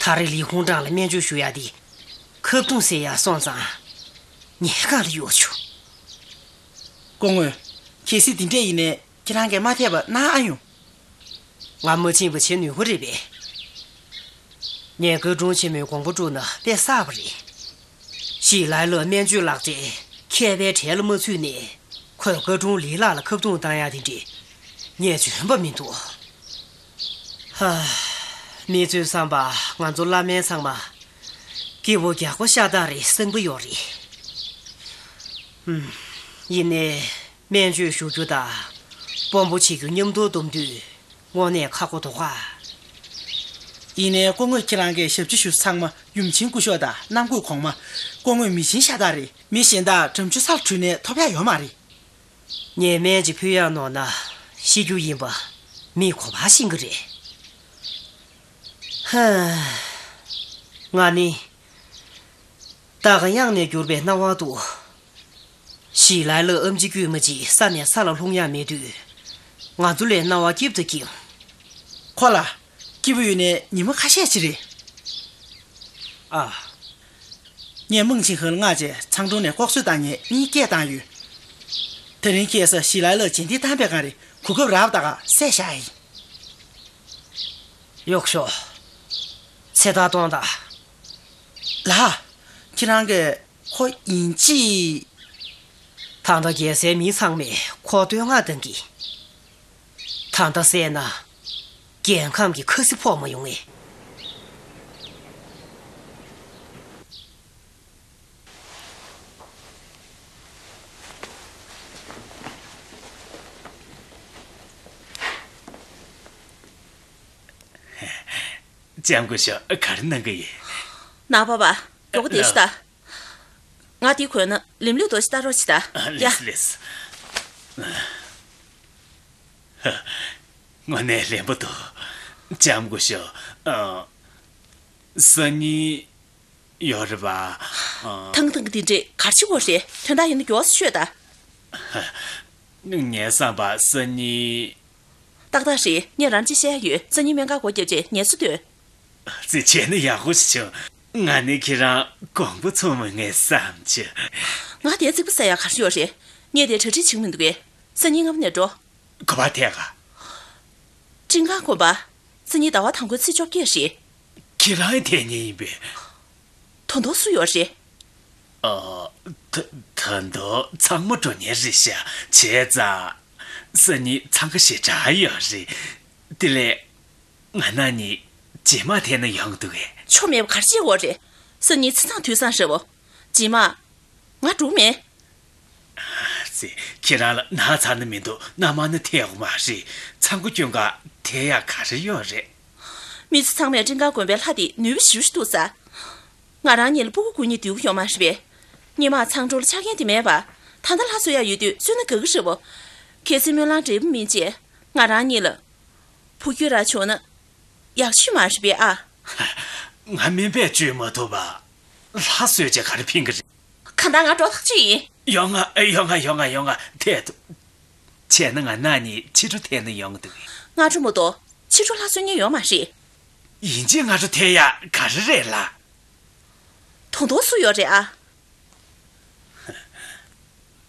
ད་རེས་ལི་ཧུང་ཀྲང་ལ་སྨན་བཅོས་ཞུ་ཡ་དེ། ཁ་བརྡུང་ཟེར་ཡ་སོང་ཙང་། ཉལ་ཁང་ལ་གཡུགས་བྱུང་། སྐུ་ངོ། གལ་སྲིད་འདི་འདྲས་ཡིན་ནའི་ཁྱེད་རང་གིས་མ་ཐེབས་པ་གནང་ཨ་ཡོང་། ང་མ་ཕྱིན་པ་བྱེད་ནུས་པ་རེད་པས། ངས་སྐུ་དྲུང་ཆེན་མོའི་དགོངས་པ་བཀྲུགས་ན་དཔེ་བསགས་པ་རེད། ཞིག་ལའི་ལ་སྨན་བཅོས་ལག་རྗེས་མཁས་པའི་གྲལ་ལ་མ་ཚུད་ནས། ཁོས་བཀའ་དྲུང་ལི་ལགས་ལ་ཁ་བརྡུང་བཏང་ཡ་དེ་འདྲས་ངས་འཇོན་པ་མི་འདུག་ཧ། མི་ཚོའི་བསམ་པ་ང་ཚོ་བླ་སྨན་ཚང་མ། སྐྱིད་པོ་རྒྱག་པོ་ཤ་སྟག་རེད། སེམས་པ་ཡོད་རེད། ཧུམ། ཡིན་ནའི་སྨན་བཅོས་ཞུ་རྒྱུ་དང་དཔོན་པོ་བྱེད་རྒྱུ་མཉམ་དུ་བསྡོམས་དུས་དངོས་གནས་ཁག་པོ་འདུག་ག། ཡིན་ནའི་སྐུ་ངོས་ཁྱེད་རང་གི་ཞབས་ཕྱི་ཞུ་ཚང་མ་ཡུམ་ཆེན་སྐུ་ཞབས་དང་གནམ་སྐུ་གོང་མ། སྐུ་ངོས་མི་ཆེན་ཤ་སྟག་རེད། མི་གཞན་དག་གྲམ་ཆུ་སར་བྲོས་ནས་ཐོབ་ཡག་ཡོད་མ་རེད། ངས་སྨན་ཅིག་ཕུལ་ཡག་ནོར་ན་ཤི་རྒྱུ་ཡིན་པ་མིས་གོ་བ་ཤེས་ཀྱི་རེད། ཧ། ང་ནི། སྟག་གཡང་ནས་གྱུར་པའི་སྣང་བ་འདུག། ཞི་ལའི་ལགས་ཨེམ་ཆི་དཀྱུས་མ་ཅིག་ས་ནས་ས་ལ་ལྷུང་ཡག་མེད་དུས། ང་ཚོ་ལ་སྣང་བ་སྐྱིད་དང་སྐྱིད། ཁོ་ལ་སྐྱིད་པོ་ཡོད་ནས་ཉི་མ་ཁ་ཤས་ཅིག་རེད། ཨ། ངས་མིང་ཆེན་ཧོ་ལ་མངགས་བྱས་ཚང་གྲོང་ནས་ལྐོག་གསོད་བཏང་མཁན་གཉིས་སྐད་བཏང་ཡོད། དེ་རིང་ཁ་སང་ཞི་ལའི་ལགས་རྗེས་འདེད་བཏང་པའི་སྒང་རེད། གོ་སྐབས་རག་པ་ད་ག་བསད་བཞག་ཡིན། གཡོག་ཤོག། ཚེ་ཐར་གཏོང་དང་། ལགས། ཁྱེད་རང་གིས་ཁོ་ཡིན་གཅིག། ད་ལྟ་རྒྱལ་སའི་མི་ཚང་མས་ཁོ་བསྟོད་བསྔགས་གཏང་གི། ད་ལྟ་བསད་ན་རྒྱལ་ཁམས་ཀྱི་ཁ་སེར་ཕོག་མ་ཡོང་ངས། ལྕམ་སྐུ་ཞབས་ག་རེ་གནང་གི་ཡིན། ནང་པ་པ། མགྱོགས་པོ་བསྡད་ཤོག་ད། ང་འདི་གོན་ན་ལེབ་ལེབ་འདུག་ཤི་ལྟ་རོགས་བྱེད་ད། ཡ། ལེས་ལེས། དངོས་གནས་ལེན་པོ་འདུག། ལྕམ་སྐུ་ཞབས། ཨ། སང་ཉིན་ཡོད་རེད་པ། ཨ། ཐང་ཐང་གི་འདི་འདྲས་གར་ཆི་གོ་རེད། དོན་དག་ཡིན་ན་མགྱོགས་སུ་ཤོད་ད། ངས་བསམ་པ་སང་ཉིན། ཏག་ཏག་རེད། ངས་རང་ཅི་བཤད་ཡ་ཡོད། སང་ཉིན་སྨན་ཁང་སྒོ་བརྒྱབ་རྗེས་ངལ་གསོ་སྡོད། རྩིས་བྱས་ན་ཡག་པོ་ཞིག་བྱུང་། ང་ནི་ཁྱེད་རང་དགོངས་པ་ཚོམ་མ་ངེས་བསམ་བྱུང་། ང་དེ་རྩིག་པ་ཟ་ཡག་ག་རེ་ཡོད་རེད། ངས་དེ་གྲ་སྒྲིག་བྱེད་ཀྱི་མི་འདུག་གས། སང་ཉིན་སྔ་མོ་ནས་འགྲོ། ག་པར་ཐད་ག། ཀྲིན་ཀང་དགོན་པ། སང་ཉིན་ཟླ་བ་དང་པོའི་ཚེས་བཅོ་བརྒྱད་རེད། ཁྱེད་རང་ཡང་ཐད་མཁན་ཡིན་པས། ད་དུང་སུ་ཡོད་རེད། ཨ། ད་ད་དུང་ཚང་མ་འགྲོ་མཁན་རེད་ཤག། བྱས་ཙང་། སང་ཉིན་འཚང་ཁ་ཞེ་དྲག་ཡོད་རེད། དེ་ལས། ང་རང་གཉིས་རྗེས་མ་ཐད་ན་ཡོང་གི་འདུག་གས། ཆོ་མེད་པ་ག་རེ་བྱེད་དགོས་རེད། སང་ཉིན་ཆ་ཚང་དུས་བཟང་རེད་བོ། རྗེས་མ། ང་འགྲོ་མེད། ཨ་ཙི། ཁྱེད་རང་ལ་ན་ཚ་ནི་མི་འདུག། མནའ་མ་ནི་ཐད་ཡོང་མ་རེད། ཚང་མགོ་སྐྱོན་ག་ཐད་ཡག་ག་རེ་ཡོད་རེད། མི་ཚོ་ཚང་མས་ཀྲིན་ཀང་དགོན་པའི་ལྷ་དེ་ནུས་པ་ཞེ་པོ་ཞིག་འདུག་ས། ང་རང་གཉིས་ལ་སྤུ་གུ་སྐུ་ཉིད་འདོད་ཀྱི་ཡོད་མ་རེད་པས། སྔོན་མ་ཚང་གྲོང་ལ་ཆ་རྐྱེན་དེ་མེད་པ། ད་ལྟ་ལྷ་གསོ་ཡག་ཡོད་དུས་གསོས་ན་དགའ་གི་རེད་བོ། གལ་སྲིད་སྨོན་ལམ་འབྲས་བུ་སྨིན་རྗེས་ང་རང་གཉིས་ལ་བུ་སྐྱོན་རག་བྱུང་ན་ཡག་ཤོས་མ་རེད་པས་ཨ། ང་སྨན་པས་བཅོས་མ་ཐུབ་པ། ལྷ་གསོས་བྱས་ག་རེ་ཕན་གི་རེད། གང་ལྟར་ང་འགྲོ་ཐག་ཆོད་ཡིན། ཡོང་ང་ཡོང་ང་ཡོང་ང་ཡོང་ང་ཐད་དོ། བྱས་ན་ང་རང་གཉིས་ཕྱི་དྲོ་ཐད་ན་ཡོང་གི་འདུག། སྔ་དྲོ་མ་གཏོགས་ཕྱི་དྲོ་ལྷ་གསོ་མཁན་ཡོད་མ་རེད། ཡིན་གཅིག་སྔ་དྲོ་ཐད་ཡག་ག་རེ་རེད་ལགས། ད་དུང་སུ་ཡོད་རེད་ཨ།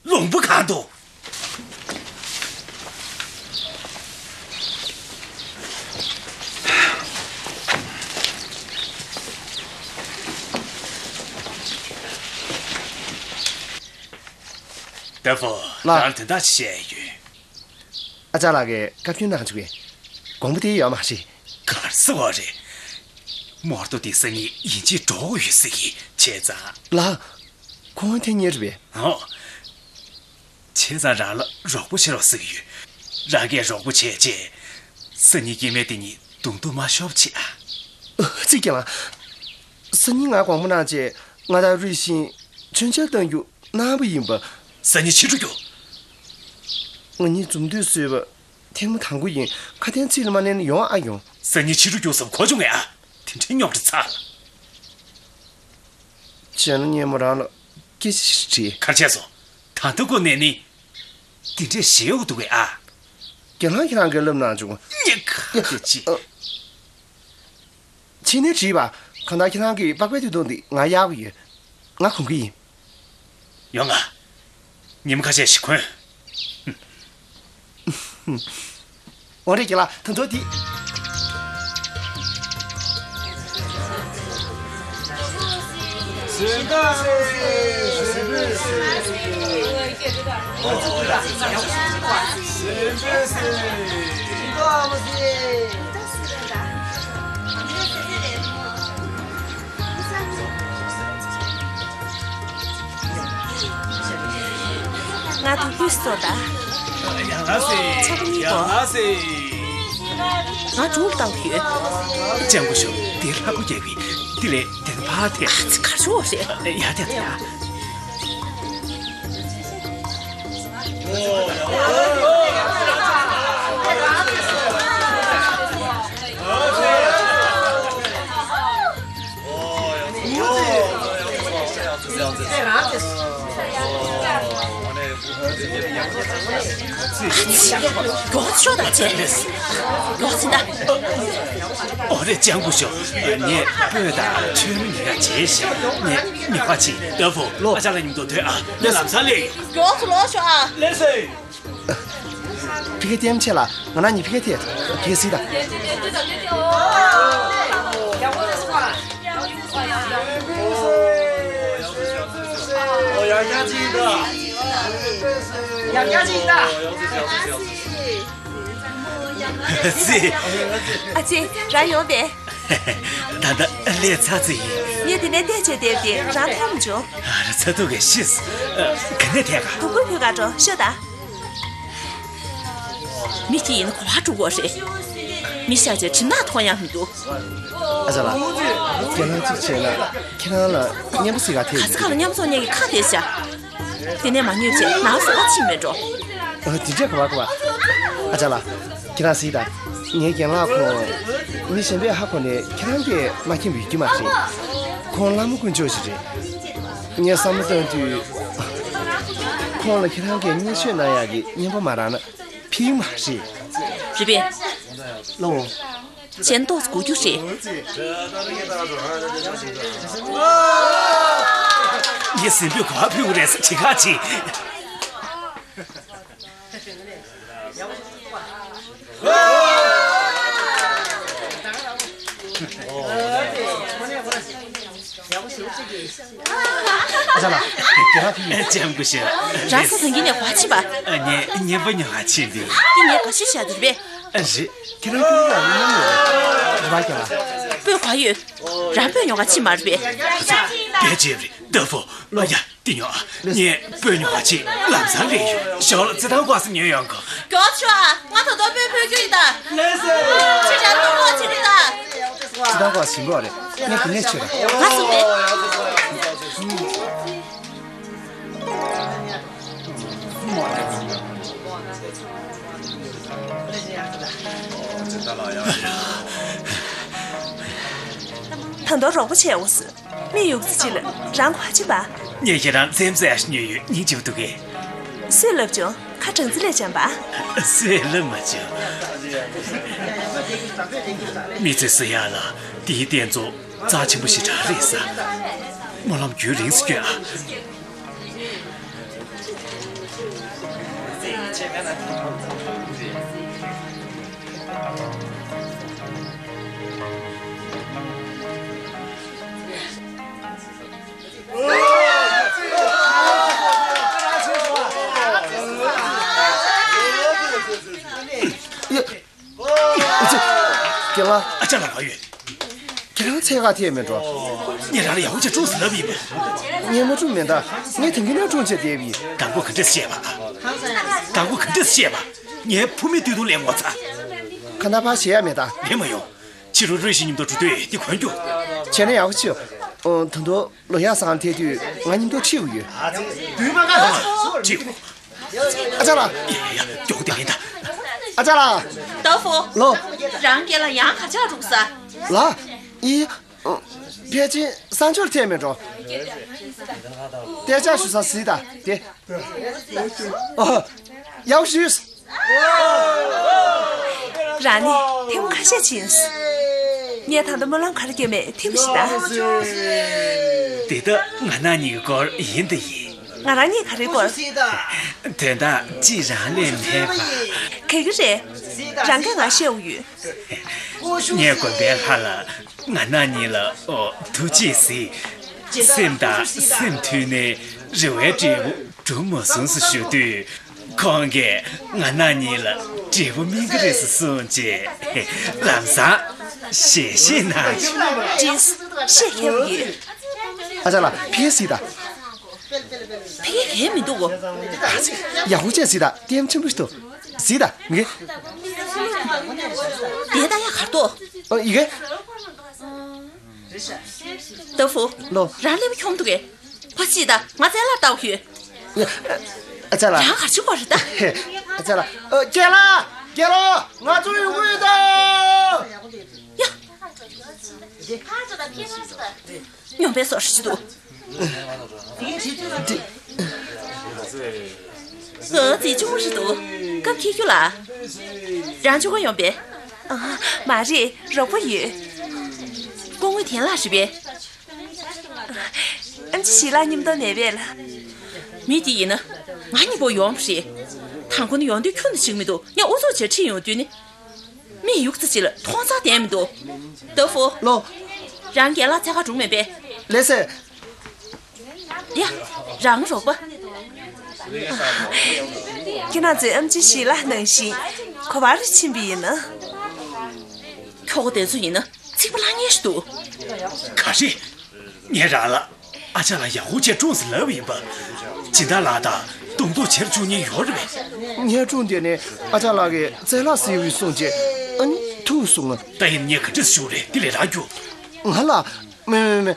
ལུང་པ་གང་དུ། ཏེ་ཧྥོ། ལགས། ང་ལ་དོན་དག་ཅིག་བཤད་ཡོད། ཨ་ཅག་ལགས་ཀྱིས་བཀའ་བཀྱོན་གནང་བྱུང་བས། དགོང་མོ་དེ་ཡོད་མ་རེད། ག་རེ་ཟེར་བ་རེད། མོར་ཏོ་དེ་སང་ཉིན་ཡིན་གཅིག་འགྲོ་དགོས་ཡོད་ཟེར་གི། བྱས་ཙང་། ལགས། ཁོང་ཐད་མཁན་རེད་པས། ཨོ། བྱས་ཙང་རང་ལ་རོགས་པ་བྱེད་རོགས་ཟེར་གི་ཡོད། རང་གིས་རོགས་པ་བྱས་རྗེས། སང་ཉིན་སྐྱེ་དམན་དེ་གཉིས་གདོང་ཐུག་མ་ཤོར་བ་བྱེད་ཨ། ཨ་ཙི་རྒན་ལགས། སང་ཉིན་ང་དགོང་མོ་གནང་བྱས་ང་དང་རུས་ཤིང་མཆོད་མཇལ་གཏང་རྒྱུ་གནང་བ་ཡིན་པ། སང་ཉིན་ཕྱི་དྲོ་རྒྱུགས། ང་གཉིས་འཛོམས་དུས་བཟོས་པ་ཐེངས་མ་དང་པོ་ཡིན། ཁ་དན་ཚིག་ལ་མ་གནས་ན་ཡོང་ཨ་ཡོང་། སང་ཉིན་ཕྱི་དྲོ་རྒྱུགས་བསམ་གོ་བྱུང་ངས་ཨ། དེ་འདྲའི་རྙོག་དྲ་ཚ་ལ། བྱས་ན་སྔོན་མ་རང་ལ་སྐད་ཆ་ཞིག་དྲིས། ག་རེ་བྱས་སོང་། ད་ལྟ་ཁོ་ནས་ནི། དེ་འདྲས་ཞེ་ཡོག་འདུག་གས་ཨ། རྒན་ལགས་ཁྱེད་རང་གིས་ལབ་གནང་བྱུང་། ཉེ་ཁ་དེ་ཅི། ཨ། ཕྱི་ནས་དྲིས་པ། གང་ལྟར་ཁྱེད་རང་གིས་པགས་པའི་དུས་སྟོན་འདི་ང་གཡར་གྱི་ཡོད། ང་གོན་གྱི་ཡིན། ཡོང་ང་། ཉིན་མ་ཁ་ཤས་ཤིག་གོན། འོ་རེད་རྒན་ལགས། ད་དུང་དེ། ང་དུ་དུས་སོ་ད། ཡང་ལ་སེ། ཆོག་གི་མི་གོ། ཡང་ལ་སེ། ང་གྲུང་བཏང་གི་ཡོད། ལྕང་སྐུ་ཞོག་དེ་ལྷ་སྐུ་རྒྱག་གི། དེ་ལས་དེ་ཕ་དེ། ཨ་ཙི་གར་ཆོག་རེད། ཡ་དེ་དེ་ཡ། མགྱོགས་ཤོག་དང་བྱས། མགྱོགས་ཟིན་ད། ཨོ་རེ་ལྕང་སྐུ་ཞོག་ངས་སྤོས་དང་ཆོས་མི་ཉེ་ག་བྱས་ཤག་ངས་མི་ཁ་ཆེ་ཏོ་ཕོ་ལོ་ཨ་ཅག་ལ་མཉམ་དུ་སྡོད་ཨ། ངས་ལམ་སང་སླེབས་ཡོང་། མགྱོགས་སུ་ལོག་ཤོག་ཨ། ལགས་སེ། ཕ་གི་ལྟད་མོ་ཆེ་ལ་ང་རང་གཉིས་ཕ་གི་ཐད་ཕ་གི་སྲིད་དང་། སྲིད། ཨ་ཙི། རང་ཡོང་པས། ད་ལྟ་སླེབས་ཚར་ཙམ་ཡིན། ངས་དེ་ནས་བལྟས་བྱས་བསྡད་པ་དེ་རང་མཐོང་མ་བྱུང་། ཨ་ར་ཚ་ཐུག་གས་ཤི་སོང་། ག་ནས་ཐད་ག་དུ་ཀུན་བུ་ག་འགྲོ་ཤོད་ད། མི་གཅིག་ཡིན་ན་གོ་བ་འགྲོ་གོ་རེད། མི་ཤ་ཆེ་གྲིམ་ནག་མཐོང་ཡག་མི་འདུག་ཨ་ཅག་ལགས། རྒན་ལགས་གཅིག་བྱས་ན་ཁྱེད་རང་ལ་མཉམ་པོ་ཟིག་ག་ཐེབས། ག་ས་ག་ལ་མཉམ་པོ་སོང་ཉལ་གི་ཁ་དེ་བྱ། དེ་ནས་མ་ཉོས་བྱས་ནང་སོ་ཨ་ཕྱིན་མེད་འགྲོ། ཨ་དེ་འདྲས་ག་བ་ག་བ། ཨ་ཅག་ལགས། ཁྱེད་རང་གཟིགས་དང་། ངའི་རྒན་ལགས་ཁོང་། མི་གཞན་པས་ཧ་གོ་ནས་ཁྱེད་རང་སྐད་མ་མཁྱེན་པ་ཡོད་རྒྱུ་མ་རེད། ཁོང་ལྷ་མོ་དཀོན་མཆོག་ཞིག་རེད། ངས་བསམ་བློ་བཏང་དུས། ཁོང་ལ་ཁྱེད་རང་གིས་བརྙས་བཅོས་གནང་ཡག་གི་སྙན་པོ་མ་རག་ན་ཕན་གྱི་མ་རེད། རེད་པས། ལོ། གཞན་ཏོག་ཙམ་སྒུག་རྒྱུ་རེད། ངས་སེམས་པའི་གོ་བ་ཕུལ་བ་རེད་ཟེར་བྱེད་ཁག་ཆེ། ཨ་ཅག་ལགས། རྒན་ལགས་ཕེབས་ཡིན། ལྕང་སྐུ་ཞོག་རང་ས་ཐང་གི་ནས་ག་བ་ཕྱིན་པ། ངས་མཉེན་པ་ཉོ་ག་ཕྱིན་པས། འདི་ངས་ག་ཤེད་བྱ་འདུག་པས། ཨ་རེད། ཁྱེད་རང་ཁྱེད་རང་ལ་མཉམ་ཡོད་རེད་པ་རྒན་ལགས། སྤོས་ག་ཡོད། རང་སྤོས་ཉོ་ག་ཕྱིན་མ་རེད་པས། དཔེ་བྱས་པ་རེད་ཏོ་ཕོ། ལོ་ཡ། འདི་ཉོ་ཨ། ངས་སྤོས་ཉོ་ག་ཕྱིན་ལམ་སང་སླེབས་ཡོང་། ཞོགས་ལ་རྩི་ཐང་སྐོར་ཟ་ཉོས་ཡོང་གོ། མགྱོགས་ཤོག་ཨ། ང་ད་དུང་སྤོས་ཕུལ་རྒྱུ་ཡིན་ད། ལགས་སོ། ཁྱེད་རང་ལྟོ་ལོག་བྱེད་རེད་ད། རྩི་ཐང་སྐོར་ཟིན་གོ་རེད། ངས་དེ་ནས་ཆོད་ད། ང་སུ་རེད། ད་དུང་རོགས་པ་བྱས་འོ་ཟེར། མི་ཡུག་ཙི་ཅི་ལ་རང་གོ་ཕྱིན་པ། ངས་ཁྱེད་རང་རྩེད་མོ་རྩེ་ཡག་ཞིག་ཉོས་ཡོད། སྙིང་རྗེ་པོ་འདུག་གས། སུས་ལབ་བྱུང་། ཁ་གྲང་ཙི་ལས་འཇམ་པ། སུས་ལབ་མ་བྱུང་། མི་ཚོས་ཟེར་ཡག་ལ་དེའི་རྟེན་གཙོ་རྩ་ཆེན་པོ་ཞེ་དྲག་རེད་ཟེར། སྨོན་ལམ་རྒྱུན་རིང་དུ་སྐྱོན་ཨ། རྒན་ལགས། ཨ་ཅག་ལགས་ག་ཡོད། ཁྱེད་རང་འཚོལ་ག་ཐད་མེད་འགྲོ། ངས་རང་ལ་ཡག་པོ་ཅིག་སྲུངས་ཟེར་ལབ་ཡིན་པས། ངས་མ་སྲུངས་མེད་ད། ངས་དེང་གི་ནས་སྲུངས་བྱས་བསྡད་པ་ཡིན། དང་པོ་ག་འདྲས་བཤད་པ། དང་པོ་ག་འདྲས་བཤད་པ། ངའི་ཕོ་མོའི་སྟོད་ཐུང་ལས་ངོ་ཚ། ཁ་ན་པ་བཤད་ཡ་མེད་ད། ལེན་མ་ཡོང་། ཕྱི་རུ་རུས་ཤིག་མཉམ་དུ་འགྲོ་དུས་དེ་གོན་རྒྱུ། བྱས་ན་ཡག་པོ་བྱོས། ཨོ། ད་དུང་ལོ་ཡག་སང་ཐད་དུས་ང་མཉམ་དུ་ཁྲིད་དགོས་ཡོད། ཁྲིད་དགོས། ཨ་ཅག་ལགས། ཡ་ཡ་ཡ། མགྱོགས་དེ་ལེན་ད། ཨ་ཅག་ལགས། ཏོ་ཕོ། ལོ། རང་རྒན་ལགས་ཡང་ག་ཅག་འགྲོ་ས། ལགས། ཡི། ཕལ་ཆེར་གསང་སྤྱོད་ཐད་མེད་འགྲོ། གཏད་འཇགས་ཞུ་ས་གཟིགས་དང་དེ། ཨོ། ཡག་ཞུས། རང་ནི་ཐེངས་མ་ཁ་ཤས་ཕྱིན། ངས་ད་ལྟ་སྨོན་ལམ་ག་རེ་སྐྱོན་མེད་ཐེངས་མ་ཞིག་ད། དེ་ད་ང་རང་གཉིས་ཀྱི་སྐོར་ཡིན་ད་ཡིན། ང་རང་གཉིས་ག་རེ་སྐོར། དོན་དག་ཅི་རང་ལས་མེད་པ། ག་གི་རེད། རང་གིས་ང་བཤད་འོ་ཡོད། ངས་དགོན་པའི་ལྷ་ལ་ང་རང་གཉིས་ལ་ཨོ་ཐུགས་རྗེས་གཟིགས། སེམས་དང་སེམས་མཐུན་ནས་རེ་བའི་འབྲས་བུ་སྒྲུབ་མ་སོང་ཟེར་ཞུ་དུས། ཁོང་གིས་ང་རང་གཉིས་ལ་འབྲས་བུ་སྨིན་གྱི་རེད་ཟེར་གསུངས་རྗེས་ལམ་སང་ཞལ་བཞེས་གནང་བྱུང་། ཅིས་ཤེས་ཁེལ་ཡོད། ཨ་ཅག་ལགས་ཕེ་སི་ད། ཕ་གི་ག་ དེ་མི་འདུག་གོ། ཡག་པོ་བྱས་གཟིགས་དང་། ལྟད་མོ་ཆེན་པོ་ཞིག་འདུག། གཟིགས་དང་། ངས། དེ་ད་ཡག་གར་འདུག། ཨ། ཡི་གེ། ཏ་ཧྥུ། ལོ། རང་ཀླད་པ་འཁྱོམ་འདུག་གས། ཕ་གཅིག་ད་ང་རྩེ་ལ་ལྟ་གི་ཡོད། ཨ་ཅག་ལགས། རང་ག་རེ་བྱེད་དགོས་རེད་ད། ཨ་ཅག་ལགས། ཨ། རྒན་ལགས། རྒན་ལགས། ང་ཚོ་ཡོང་གི་ཡོད་ད། ཡ། སྨྱོན་པའི་བཟོ་འདྲ་ཞིག་འདུག། ཨ། རྫིག་ཆུང་ཞིག་འདུག། སྐབས་འཁེལ་རྒྱུ་ལ། རང་ཆུང་ཀ་ཡོང་པས། ཨ། མ་རེད། རོགས་པ་ཡོད། སྐུ་ངོ་དན་ལགས་རེད་པས། ཨེམ་ཆི་ཞི་ལ་མཉམ་དུ་མེད་པས་ལགས། མི་དེ་ཡིན་ན། ང་གཉིས་པོ་ཡོང་བ་རེད། དང་པོ་ནས་ཡོང་དུས་ཁྱོན་ནས་ཤེས་ཀྱི་མི་འདུག། ངས་ཨུ་ཚུགས་བྱས་ཁྲིད་ཡོང་དུས་ནི། མི་ཡུག་ཙམ་ཅིག་ལ་མཐོང་ས་དོན་མི་འདུག། ཏ་ཧྥུ། ལོ། རང་རྒན་ལགས་འཚོལ་གར་འགྲོ་གི་མེད་པས། ལགས་སེ། ཡ། རང་རོགས་པ། ཁྱེད་རང་ཚོས་ཨེམ་ཆི་ཞི་ལ་ནང་བཞིན་ག་པར་ཕྱིན་པ་ཡིན་ན། ཁྱོ་ག་དེ་ཚོ་ཡིན་ན་ཚིག་པ་ལྷང་ངེར་ཞིག་འདུག། ག་རེ། ངས་རང་ལ་ཨ་ཅག་ལགས་ཡག་པོ་བྱས་སྲུངས་ཟེར་ལབ་པ་ཡིན་པ། སྦྱིན་བདག་ལགས་དང་གདོང་ཐུག་བྱེད་བཅུག་མཁན་ཡོད་རེད་པས། ངས་སྲུངས་དེ་ནི་ཨ་ཅག་ལགས་ཀྱི་རྩེ་ལག་ཟེར་བའི་སྲུངས་བྱས། ཨ་ནི་ཐུག་སོང་ང་། ད་ཡིན་ངས་ག་འདྲ་ཞུ་རེད། དེ་ལས་རག་རྒྱུ། ང་ལ། མེ་མེ་མེ།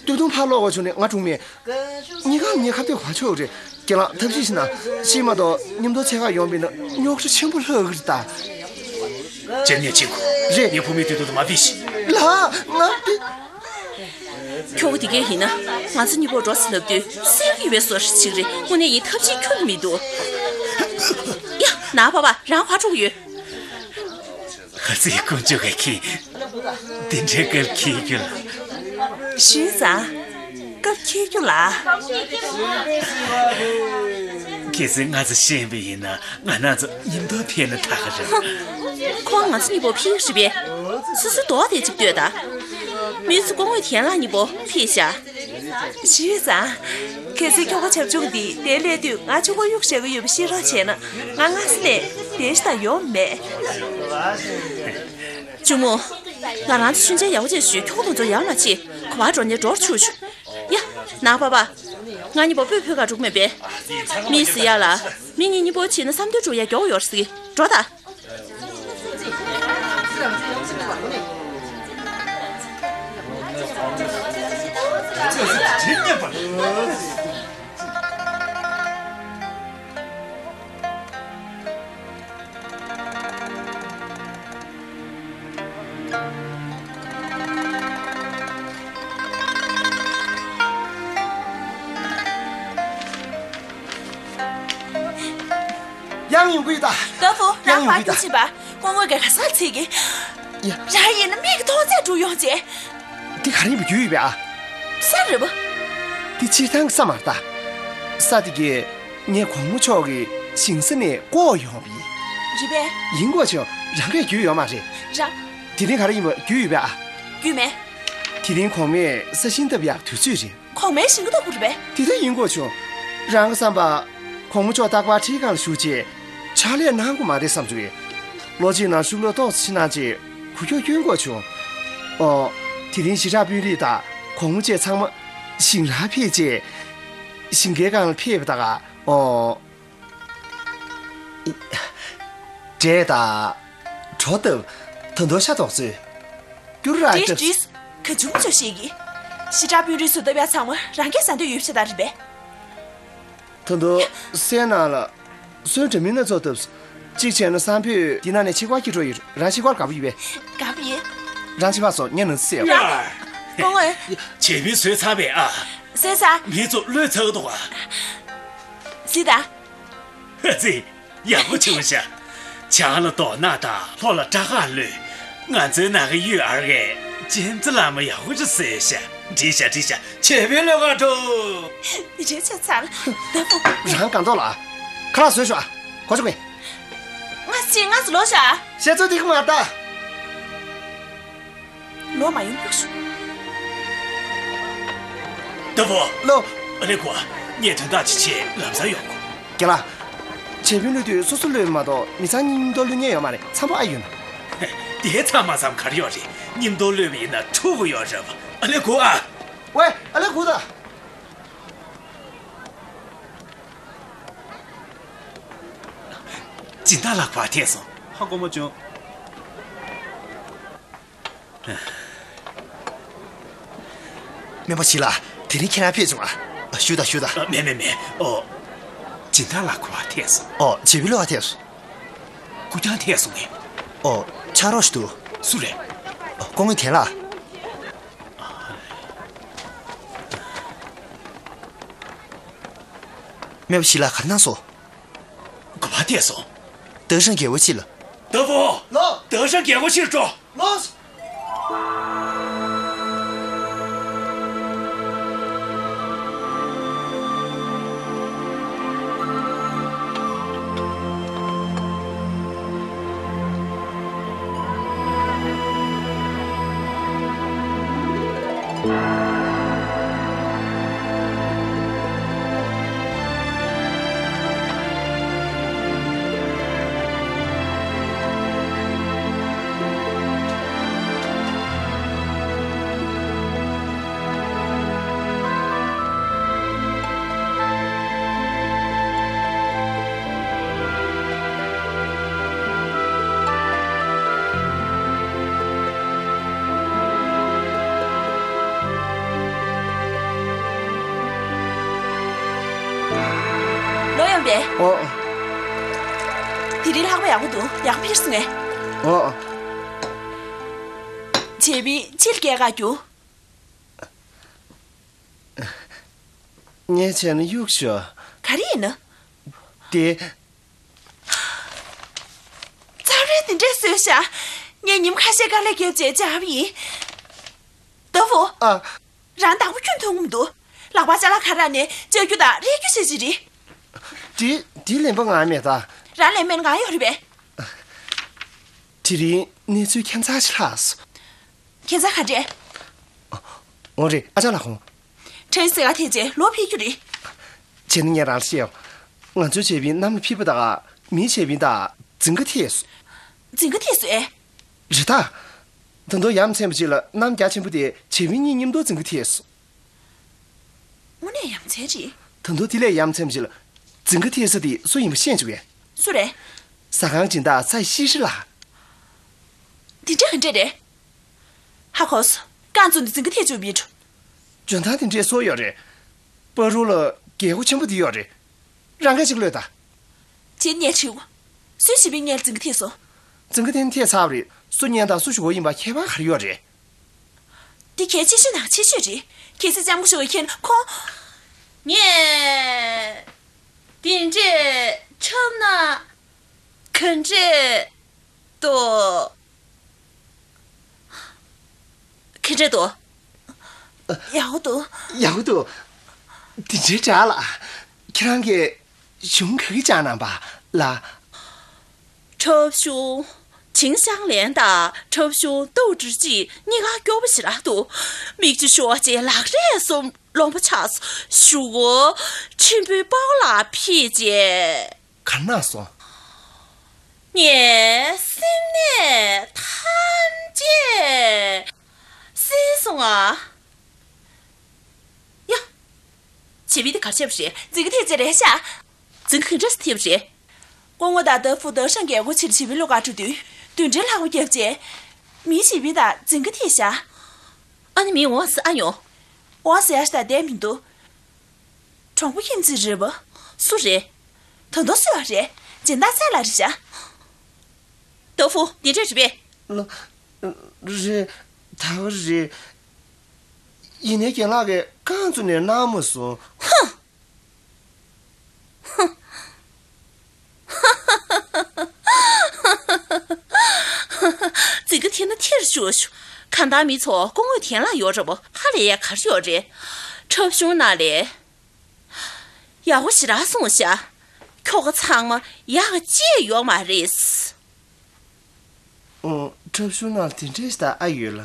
སྟོད་ཐུང་ཕར་སློག་དགོས་བྱུང་ནས་ང་སྲུངས་མེད། གཉིས་ཀ་ངའི་ཁ་གཏད་བར་ཆོད་རེད། རྒན་ལགས་ཐབས་ཤེས་ཤིག་གནང་། ཤི་མ་གཏོགས་མཉམ་དུ་འཚོལ་གར་ཡོང་བ་ཡིན་ན་རྙོག་དྲ་ཆེན་པོ་ལྷག་གི་རེད་ད། ཇེ་ཉེ་ཆིང་ཁུ། རེད། ངའི་བུ་མོའི་དུས་དུ་མ་ཕེབས་ཤིག། ལགས། ང་ཕེབས། ཁྱོ་ག་དེ་གས་ཡིན་ན་ང་ཚོ་གཉིས་པོ་འགྲོ་ཟེར་ལབ་དུས་སེལ་གྱི་ཡོད་པའི་བཟོ་འདྲ་ཞིག་རེད། དངོས་གནས་ཡིན་ཐབས་ཤེས་ཁྱོན་ནས་མི་འདུག། ཡ། ནང་པ་པ་རང་ཕར་འགྲོ་གི་ཡོད། ཧ་ཙི་དཀོན་མཆོག་གིས་ཁྱེད། འདི་འདྲའི་སྐབས་འཁེལ་རྒྱུ་ལ། ཞུས་ཙང་། སྐབས་འཁེལ་རྒྱུ་ལ། གལ་སྲིད་ང་ཚོ་ཤེས་པ་ཡིན་ན་ང་རང་ཚོ་མཉམ་དུ་ཕེབས་ན་ད་ག་རེད། ཁོང་ང་ཚོ་གཉིས་པོ་ཕེབས་ཤིག་པས། སོ་སོའི་རྡོག་དེ་གཅིག་ལྟོས་དང་། མི་ཚོ་སྐུ་ངོ་དན་ལགས་གཉིས་པོ་ཕེབས་ཤག། ཞུས་ཙང་། གལ་སྲིད་ཁྱོ་ག་བྱབ་ཆུང་འདིས་དེར་སླེབས་དུས་ང་ཆུང་ཀུ་གཡུག་བཞག་གི་ཡོད་པ་ཤེས་རོགས་བྱས་ན། ང་སྔ་ས་ནས་དེར་ཤི་ད་ཡོང་མེད། གཅུང་མོ། ང་རང་ཚོ་ཆུན་ཆེན་ཡག་པོ་བྱས་ཞུས། ཁྱོ་ག་དེ་ཚོ་ཡར་མ་ཕྱིན། ག་པར་འགྲོ་ཉེ་འགྲོར་ཆུག་ཆུག། ཡ། ནང་པ་པ། ང་གཉིས་པོ་སྤོས་ཕུལ་ག་འགྲོ་གི་མེད་པས། མི་ཟེར་ཡ་ལ། མི་གཉིས་གཉིས་པོ་ཕྱིན་ན་བསམ་དོན་འགྲུབ་ཡ་མགྱོགས་ཡོད་རེད་ཟེར་གི། འགྲོ་ད། ཡང་ཡོང་གི་ཡོད་ད། ཏོ་ཧྥུ། ཡང་ཡོང་གི་ཡོད་ད། རང་ཕར་རྒྱུག་ཕྱིན་པ། སྐུ་ངོ་གིས་ག་ས་ཚིག་གི། ཡ། རང་ཡིན་ན་མིག་གིས་མཐོང་ཚད་འགྲུབ་ཡོང་ཅེས། འདི་ག་རེ་ཡིན་པ་རྒྱུས་ཡོད་པས་ཨ། ས་རེད་པ། འདི་སྤྱིར་བཏང་གི་ས་མ་རེད་ད། ས་དེ་གས་ངས་གོང་མ་མཆོག་གི་ཞིང་ས་ནས་བརྐོས་ཡོང་བ་ཡིན། རེད་པས། ཡིན་དགོས་བྱུང་། རང་གིས་རྒྱུས་ཡོད་མ་རེད། རང་། དེ་རིང་ག་རེ་ཡིན་པ་རྒྱུས་ཡོད་པས་ཨ། རྒྱུས་མེད། དེ་རིང་གོང་མས་ས་ཞིང་བཏབ་ཡག་དུས་ཚོད་རེད། གོང་མའི་ཞིང་ཁ་བཏབ་དགོས་རེད་པས། དེ་ལྟར་ཡིན་དགོས་བྱུང་། རང་གི་བསམ་པ། གོང་མ་མཆོག་རྟག་པར་ཁྲིའི་སྒང་ལ་བཞུགས་བྱས་ཕྱག་ལས་གནང་དགོས་མ་རེད་བསམ་བྱུང་། ལོ་གཅིག་ནང་ཤུགས་ལོ་ཏོག་ཙམ་ཕྱིན་གནང་བྱས་གུ་ཁྱུག་སྐྱོན་དགོས་བྱུང་། ཨོ། དེ་རིང་ཞི་དྲག་དཔོན་རིགས་དང་གོང་མ་བཅས་ཚང་མ་ཞིང་རར་ཕེབས་བྱས། ཞིང་ཁའི་སྒང་ལ་ཕེབས་པ་དང་། ཨོ། འབྲས་དང་། གྲོ་བཏབ། ད་དུང་ཤ་དོག་བཙོས། སྐྱུར་ར་བཏབ། ཏིས་ཏིས། ག་བྱུང་ཆོག་ཤེས་ཀྱི། ཞི་དྲག་དཔོན་རིགས་ཚོ་བཏབ་ཡག་ཚང་མ་རང་གིས་ཟ་འདོད་ཡོད་ཤ་སྟག་རེད་པས། ད་དུང་སའི་ནང་ལ་སོན་འདྲ་མིན་སྣ་ཚོགས་བཏབ། གཅིག་བྱས་ན་སང་ཕོད་འདི་ནང་ནས་ཕྱེད་ཀ་སྐྱེལ་འགྲོ་ཡི་རེད། རང་ཕྱེད་ཀ་དགའ་པོ་ཡོད་པས། དགའ་པོ་ཡོད། རང་ཕྱེད་ཀ་ཟོ། ངས་ནང་ཚུད་ཟེར། ཡ། སྐུ་ངོ། བྱེད་མི་བཟོས་ཚར་བས་ཨ། བཟོས་ཚར། མི་ཚོ་བློས་ཚར་འདུག་ཨ། གཟིགས་དང་། ཨ་ཙི། ཡག་པོ་བྱུང་ཤག། ཆང་ལ་མདོག་ནག་དང་ལྷོ་ལ་སྐྲ་དཀར་ལོས། ང་ཚོའི་ནང་གི་གཡུས་ཨར་གས་ཅན་ཙི་ལ་མ་ཡག་པོ་ཅིག་བཟོས་ཤག། འགྲིག་ཤག། འགྲིག་ཤག། བྱེད་པའི་བློས་ཁ་འགྲོ། རེ་ཆེ་ཚར། ད་ཕུ། རང་གང་ཐོག་ལ། ཁ་ལག་བཟོས་ཤོག་ཨ། གོ་ཆོག་གི། ང་ཚོ་ང་ཚོ་ལོག་ཤག། བཤད་ཚོད་འགྲིག་གི་མ་རེད་ད། ལོག་མ་ཡོང་ཕྱོགས་ཤིག། ཏ་ཕུ། ལོ། ཨ་ལེ་ཁུ། ངས་དོན་དག་ཅིག་བྱས་ལམ་སང་ཡོང་གོ། རྒན་ལགས། བྱེད་པོའི་བློས་དུས་སོ་སོ་བློས་མ་གཏོགས་མི་ཚང་མཉམ་དུ་བློས་ཉན་ཡོད་མ་རེད། འཚམ་པོ་ཨ་ཡོད་ན། དེ་ཚང་མ་འཚམ་ག་རེ་ཡོད་རེད། མཉམ་དུ་བློས་པ་ཡིན་ན་འཁྲུག་གི་ཡོད་རེད་པ། ཨ་ལེ་ཁུ་ཨ། ཝེ། ཨ་ལེ་ཁུ་ད། སྦྱིན་བདག་ལགས་ཕར་ཐད་སོང་། ཧ་གོ་མ་བྱུང་། སྨན་པ་ཞིག་ལ། དེ་རིང་ཁྱེད་རང་ཕེབས་བྱུང་ཨ། ཞུ་དང་ཞུ་དང་། ཨ། མེད་མེད་མེད། ཨོ། སྦྱིན་བདག་ལགས་ཁོ་ཕར་ཐད་སོང་། ཨོ། བྱེད་པོ་ལོ་ཕར་ཐད་སོང་། སྐུ་རྐྱང་ཐད་སོང་ངས། ཨོ། ཕྱག་རོགས་ཤིག་འདུག། སུ་རེད། ཨོ། སྐུ་ངོ་དེ་ལ། སྨན་པ་ཞིག་ལ་ག་རེ་གནང་སོང་། ག་པར་ཐད་སོང་། ཏེ་ཧྲན་རྒྱལ་པོ་ཕྱིར་ལ། ཏེ་ཧྥུ། ལོ། ཏེ་ཧྲན་རྒྱལ་པོ་ཕྱིར་འགྲོ། ལོ། ལོ་ཡོང་པས། ཨོ། དེ་རིང་ལྷགས་པ་ཡག་པོ་འདུག། ཡག་པོ་ཕེབས་སོང་ངས། ཨོ། བྱས་པས་ཕྱིར་སྐྱེལ་ག་རྒྱུ། ངས་བྱས་ན་གཡུག་ཤོག། ག་རེ་ཡིན་ན། དེ། ཙཱ་རེ་དེ་འདྲས་བཟོས་ཤག། ངས་ཉིན་ཁ་ཤས་དཀའ་ལས་བརྒྱབ་རྗེས་བཅག་པ་ཡིན། ཏེ་ཧྥུ། ཨ། རང་བདག་པོ་ཁྱོན་མཐོང་གི་མི་འདུག། ལག་པ་ཅ་ལག་ཁ་རག་ནས་བཅག་རྒྱུ་དང་རལ་རྒྱུ་བྱེད་ཀྱི་རེད། དེ་དེ་ལན་པ་ང་མེད་ད། རང་ལན་མེད་ང་ཡོད་རེད་པས། དེ་རིང་གནས་ཚུལ་ཁྱད་མཚར་ཞིག་ལྷགས་སོང་། ཁྱད་མཚར་ག་འདྲས། འོ་རེད། ཨ་ཅག་ལགས་ཁོང་། ཁྲེན་སི་ག་ཐེ་ཅེ་ལོ་ཕེབས་རྒྱུ་རེད། བྱས་ན་ངས་རང་ལ་བཤད་ཡོང་། ང་ཚོའི་བྱེད་པའི་གནམ་ལ་ཕེབས་པ་དང་མིའི་བྱེད་པའི་དང་རྫིང་ག་ཐེ་སོང་། རྫིང་ག་ཐེ་སོང་ཨེ། རེད་ད། ད་དུང་ཡ་མཚན་པ་ཅིག་ལ་གནམ་རྒྱ་ཆེན་པོ་དེ་བྱེད་པའི་གཉིས་མཉམ་དུ་རྫིང་ག་ཐེ་སོང་། དངོས་གནས་ཡ་མཚན་རེད། ད་དུང་དེ་ལས་ཡ་མཚན་པ་ཅིག་ལ་རྫིང་ག་ཐེ་ས་དེ་སུ་ཡིན་པ་ཤེས་བྱུང་བས། སུ་རེད། ཟ་ཁང་སྦྱིན་བདག་ས་ཤི་ཧྲི་ལགས། དེ་འདྲ་ག་འདྲ་རེད། ཧ་གོ་སོང་། རྐང་བཙུགས་ནས་རྫིང་ག་ཐེ་བཅུག་པའི་འགྲོ། འཇོན་ཐང་དེ་འདྲས་སོ་ཡོད་རེད། པ་རུ་ལ་རྒྱལ་སྒོ་ཆེན་པོ་དེ་ཡོད་རེད། རང་ག་ཅིག་གློད་ད། ཅེས་ཉལ་ཁྲིའུ། སུའི་བྱེད་པའི་ངའི་རྫིང་ག་ཐེ་སོང་། རྫིང་ག་དེ་ནི་ཐེ་ཚར་བ་རེད། སུ་ཉན་དང་སུ་ཞུ་བ་ཡིན་པ་ཁྱད་པར་ག་རེ་ཡོད་རེད། འདི་གལ་ཆེ་ཤོས་ནང་ཆེ་ཤོས་རེད། གལ་སྲིད་ལྕམ་སྐུ་ཞུ་བ་མཁྱེན་ཁོང་། ངས། དེ་འདྲས་ཆབ་ན། ག་འདྲས། ཏོ། ཁེ་འདྲ་དོ། ཡག་པོ་འདུག། ཡག་པོ་འདུག། དེ་འདྲའི་དྲག་ལ། ཁྱེད་རང་གིས་གཞུང་ག་གི་ཅང་གནང་པ་ལ། ཁྲབ་གཞུང་། ཆིང་ཞང་ལན་དང་ཁྲབ་གཞུང་ཏོའུ་ཀྲི་ཅི་གཉིས་ཀ་སྐྱོ་པོ་ཞེ་དྲག་འདུག། མིག་ཆུ་ཤོར་བ་བཅས་ལག་རས་སུ་ལོང་པ་ཆགས་སོང་། གཞུག་གུ་ཆེན་པོའི་པའོ་ལགས་ཕེབས་རྗེས། ག་རེ་གནང་སོང་། ངའི་སེམས་ནད་ཐམས་ཅད་སེལ་སོང་ཨ། ཡ། བྱེད་པའི་དེ་ག་བྱས་པ་རེད། རྫིང་ག་ཐེབས་ཅེས་རེད་ཤག། རྫིང་ག་ག་འདྲས་སེ་ཐེབས་རེད། སྐུ་ངོ་དང་ཏེ་ཧྥུ་ཏེ་ཧྲན་རྒྱལ་སྒོ་ཕྱིར་བྱེད་པའི་བློ་དགའ་འགྲོ་དུས་བདུན་ཕྲག་ལྷག་པ་བརྒྱབ་རྗེས། མིའི་བྱེད་པའི་དང་རྫིང་ག་ཐེབས་ཤག། ཨ་ནི་མི་འོང་ཟེར་ཨ་ཡོང་། འོང་ཟེར་ཡ་ཞིག་ད་བསྡད་མི་འདུག། གྲོང་པ་ཁྱིམ་མཚེས་རེད་པ། སུ་རེད། ད་དུང་སུ་ཡོད་རེད། སྦྱིན་བདག་ཚེ་ལགས་རེད་ཤག། ཏོ་ཧྥུ་འདི་འདྲས་རེད་པས། ལ། རེད། ད་ག་རེད། ཡིན་ནའི་རྒན་ལགས་ཀྱིས་རྐང་བཙུགས་ནས་གནང་མ་སོང་། ཧ། ཧ། རྫིང་ག་ཐེབས་ན་ཐེབས་ཤོག་ཤོག། གང་ལྟར་མི་ཚོ་སྐུ་ངོ་དེ་ལ་ཡོད་རེད་པ། ཧ་ལས་ཡ་ག་རེ་ཡོད་རེད། འཁྲབ་གཞུང་ནང་ལས། ཡག་པོ་ཞེ་དྲག་གསུངས་ཤག། ཁྱོ་ག་ཚང་མ་ཡག་ག་ཅི་ཡོད་མ་རེད། ཨོ། འཁྲབ་གཞུང་ནང་དེ་འདྲས་ཤིག་ད་ཨ་ཡོད་ལ།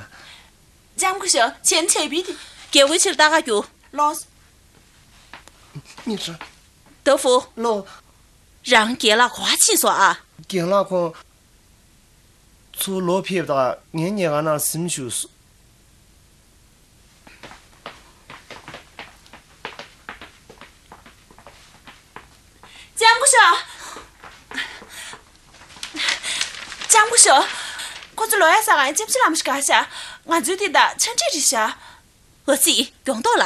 ལྕམ་སྐུ་ཞབས་ཆེན་ཆེ་བི་དེ། རྒྱལ་པོའི་ཕྱིར་ལྟ་ག་རྒྱུ། ལོས། མི་ར། ཏོ་ཧྥུ། ལོ། རང་རྒན་ལགས་ག་པར་ཕྱིན་སོང་ཨ། རྒན་ལགས་ཁོང་། ཚུར་ལོག་ཕེབས་དང་ངའི་ཉལ་ཁང་ནང་གཟིམས་བཞུགས་སོང་། ལྕམ་སྐུ་ཞབས། ད་ག་ཡང་ཅེམ་ཅི་ལམ་ཞིག་ག་ཤ། ང་ཚོའི་དེ་ད་ཆ་འདྲི་རེད་ཤ། ཨ་ཙི། གྱོང་ཐོག་ལ།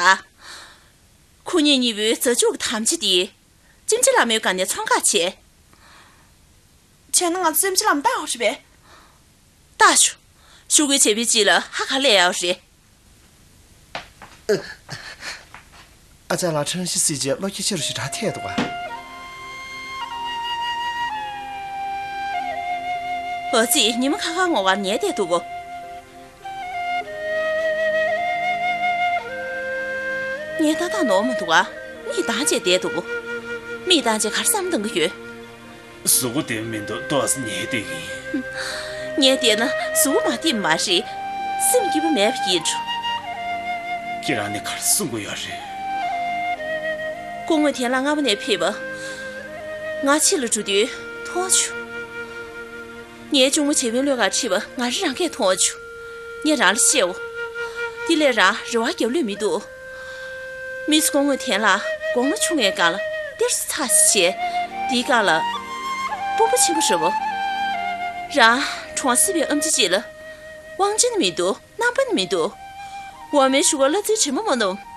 ཁོ་གཉིས་གཉིས་པོའི་རྩྭ་ཕྱུགས་ཀྱི་དམ་བཅའ་དེ། ཅེམ་ཅི་ལམ་མོའི་སྒང་ནས་ཚོང་ཁག་བྱས། བྱས་ན་ང་ཚོ་ཅེམ་ཅི་ལམ་བཏགས་ཡོད་རེད་པས། བཏགས་ཤོག་ཤོག་གུའི་བྱེད་པོའི་རྗེས་ལ་ཧ་ག་ལས་ཡོད་རེད། ཨ་ཅག་ལགས། ཁྲང་ཤི་སི་རྗེས་བློ་སྐྱེད་ཆེ་རུ་ཞིག་དྲག་ཐེབས་འདུག་ག་ཨ་ཙི། ཉི་མ་ཁ་ཁ་ངོ་དཀར་ཉལ་བསྡད་འདུག་གོ། ངས་ཏག་ཏག་ནོར་མ་འདུག་ག་མིག་གདངས་བྱས་བསྡད་འདུག་གོ། མིག་གདངས་བྱས་ག་རེ་བསམ་གཏོང་གི་ཡོད། གཟུགས་པོ་བདེ་པོ་མི་འདུག་ཏོག་ཙམ་ཉལ་བསྡད་ཀྱི་ཡིན། ངས་བལྟས་ན་གཟུགས་པོ་མ་བདེ་མ་རེད། སེམས་སྐྱིད་པོ་མེད་པ་ཡིན་འགྲོ། ཁྱེད་རང་ནས་ག་རེ་གསུང་གི་ཡོད་རེད། སྐུ་ངོ་དེ་ལ་སྔ་མོ་ནས་ཕེབས་པ། ང་ཕྱི་ལ་འགྲོ་དུས་མཐོང་བྱུང་། ངའི་གཅུང་མོ་བྱེད་པོའི་བློས་ག་ཁྲིད་པ་ང་རང་རང་གིས་མཐོང་བྱུང་། ངས་རང་ལ་བཤད་འོ། དེ་ལས་རང་རེ་བ་རྒྱབ་ལོས་མི་འདུག་མི་ཚོ་སྐུ་ངོ་དེ་ལ་དགོང་མོ་ཆུང་ངའི་སྒང་ལ་གཏེར་སུ་ཚ་ཞིག་བྱས། དེའི་སྒང་ལ་སྤོབས་པ་ཆེན་པོ་རེད་བོ། རང་གྲོང་གསེབ་པའི་ཨམ་ཆི་ཅིག་ལ་དབང་ཆེན་མི་འདུག་རྣམ་པ་ནི་མི་འདུག་འོ་མའི་ཤུ་གུ་གླ་རྩིའི་དྲི་མ་མ་ནུབ།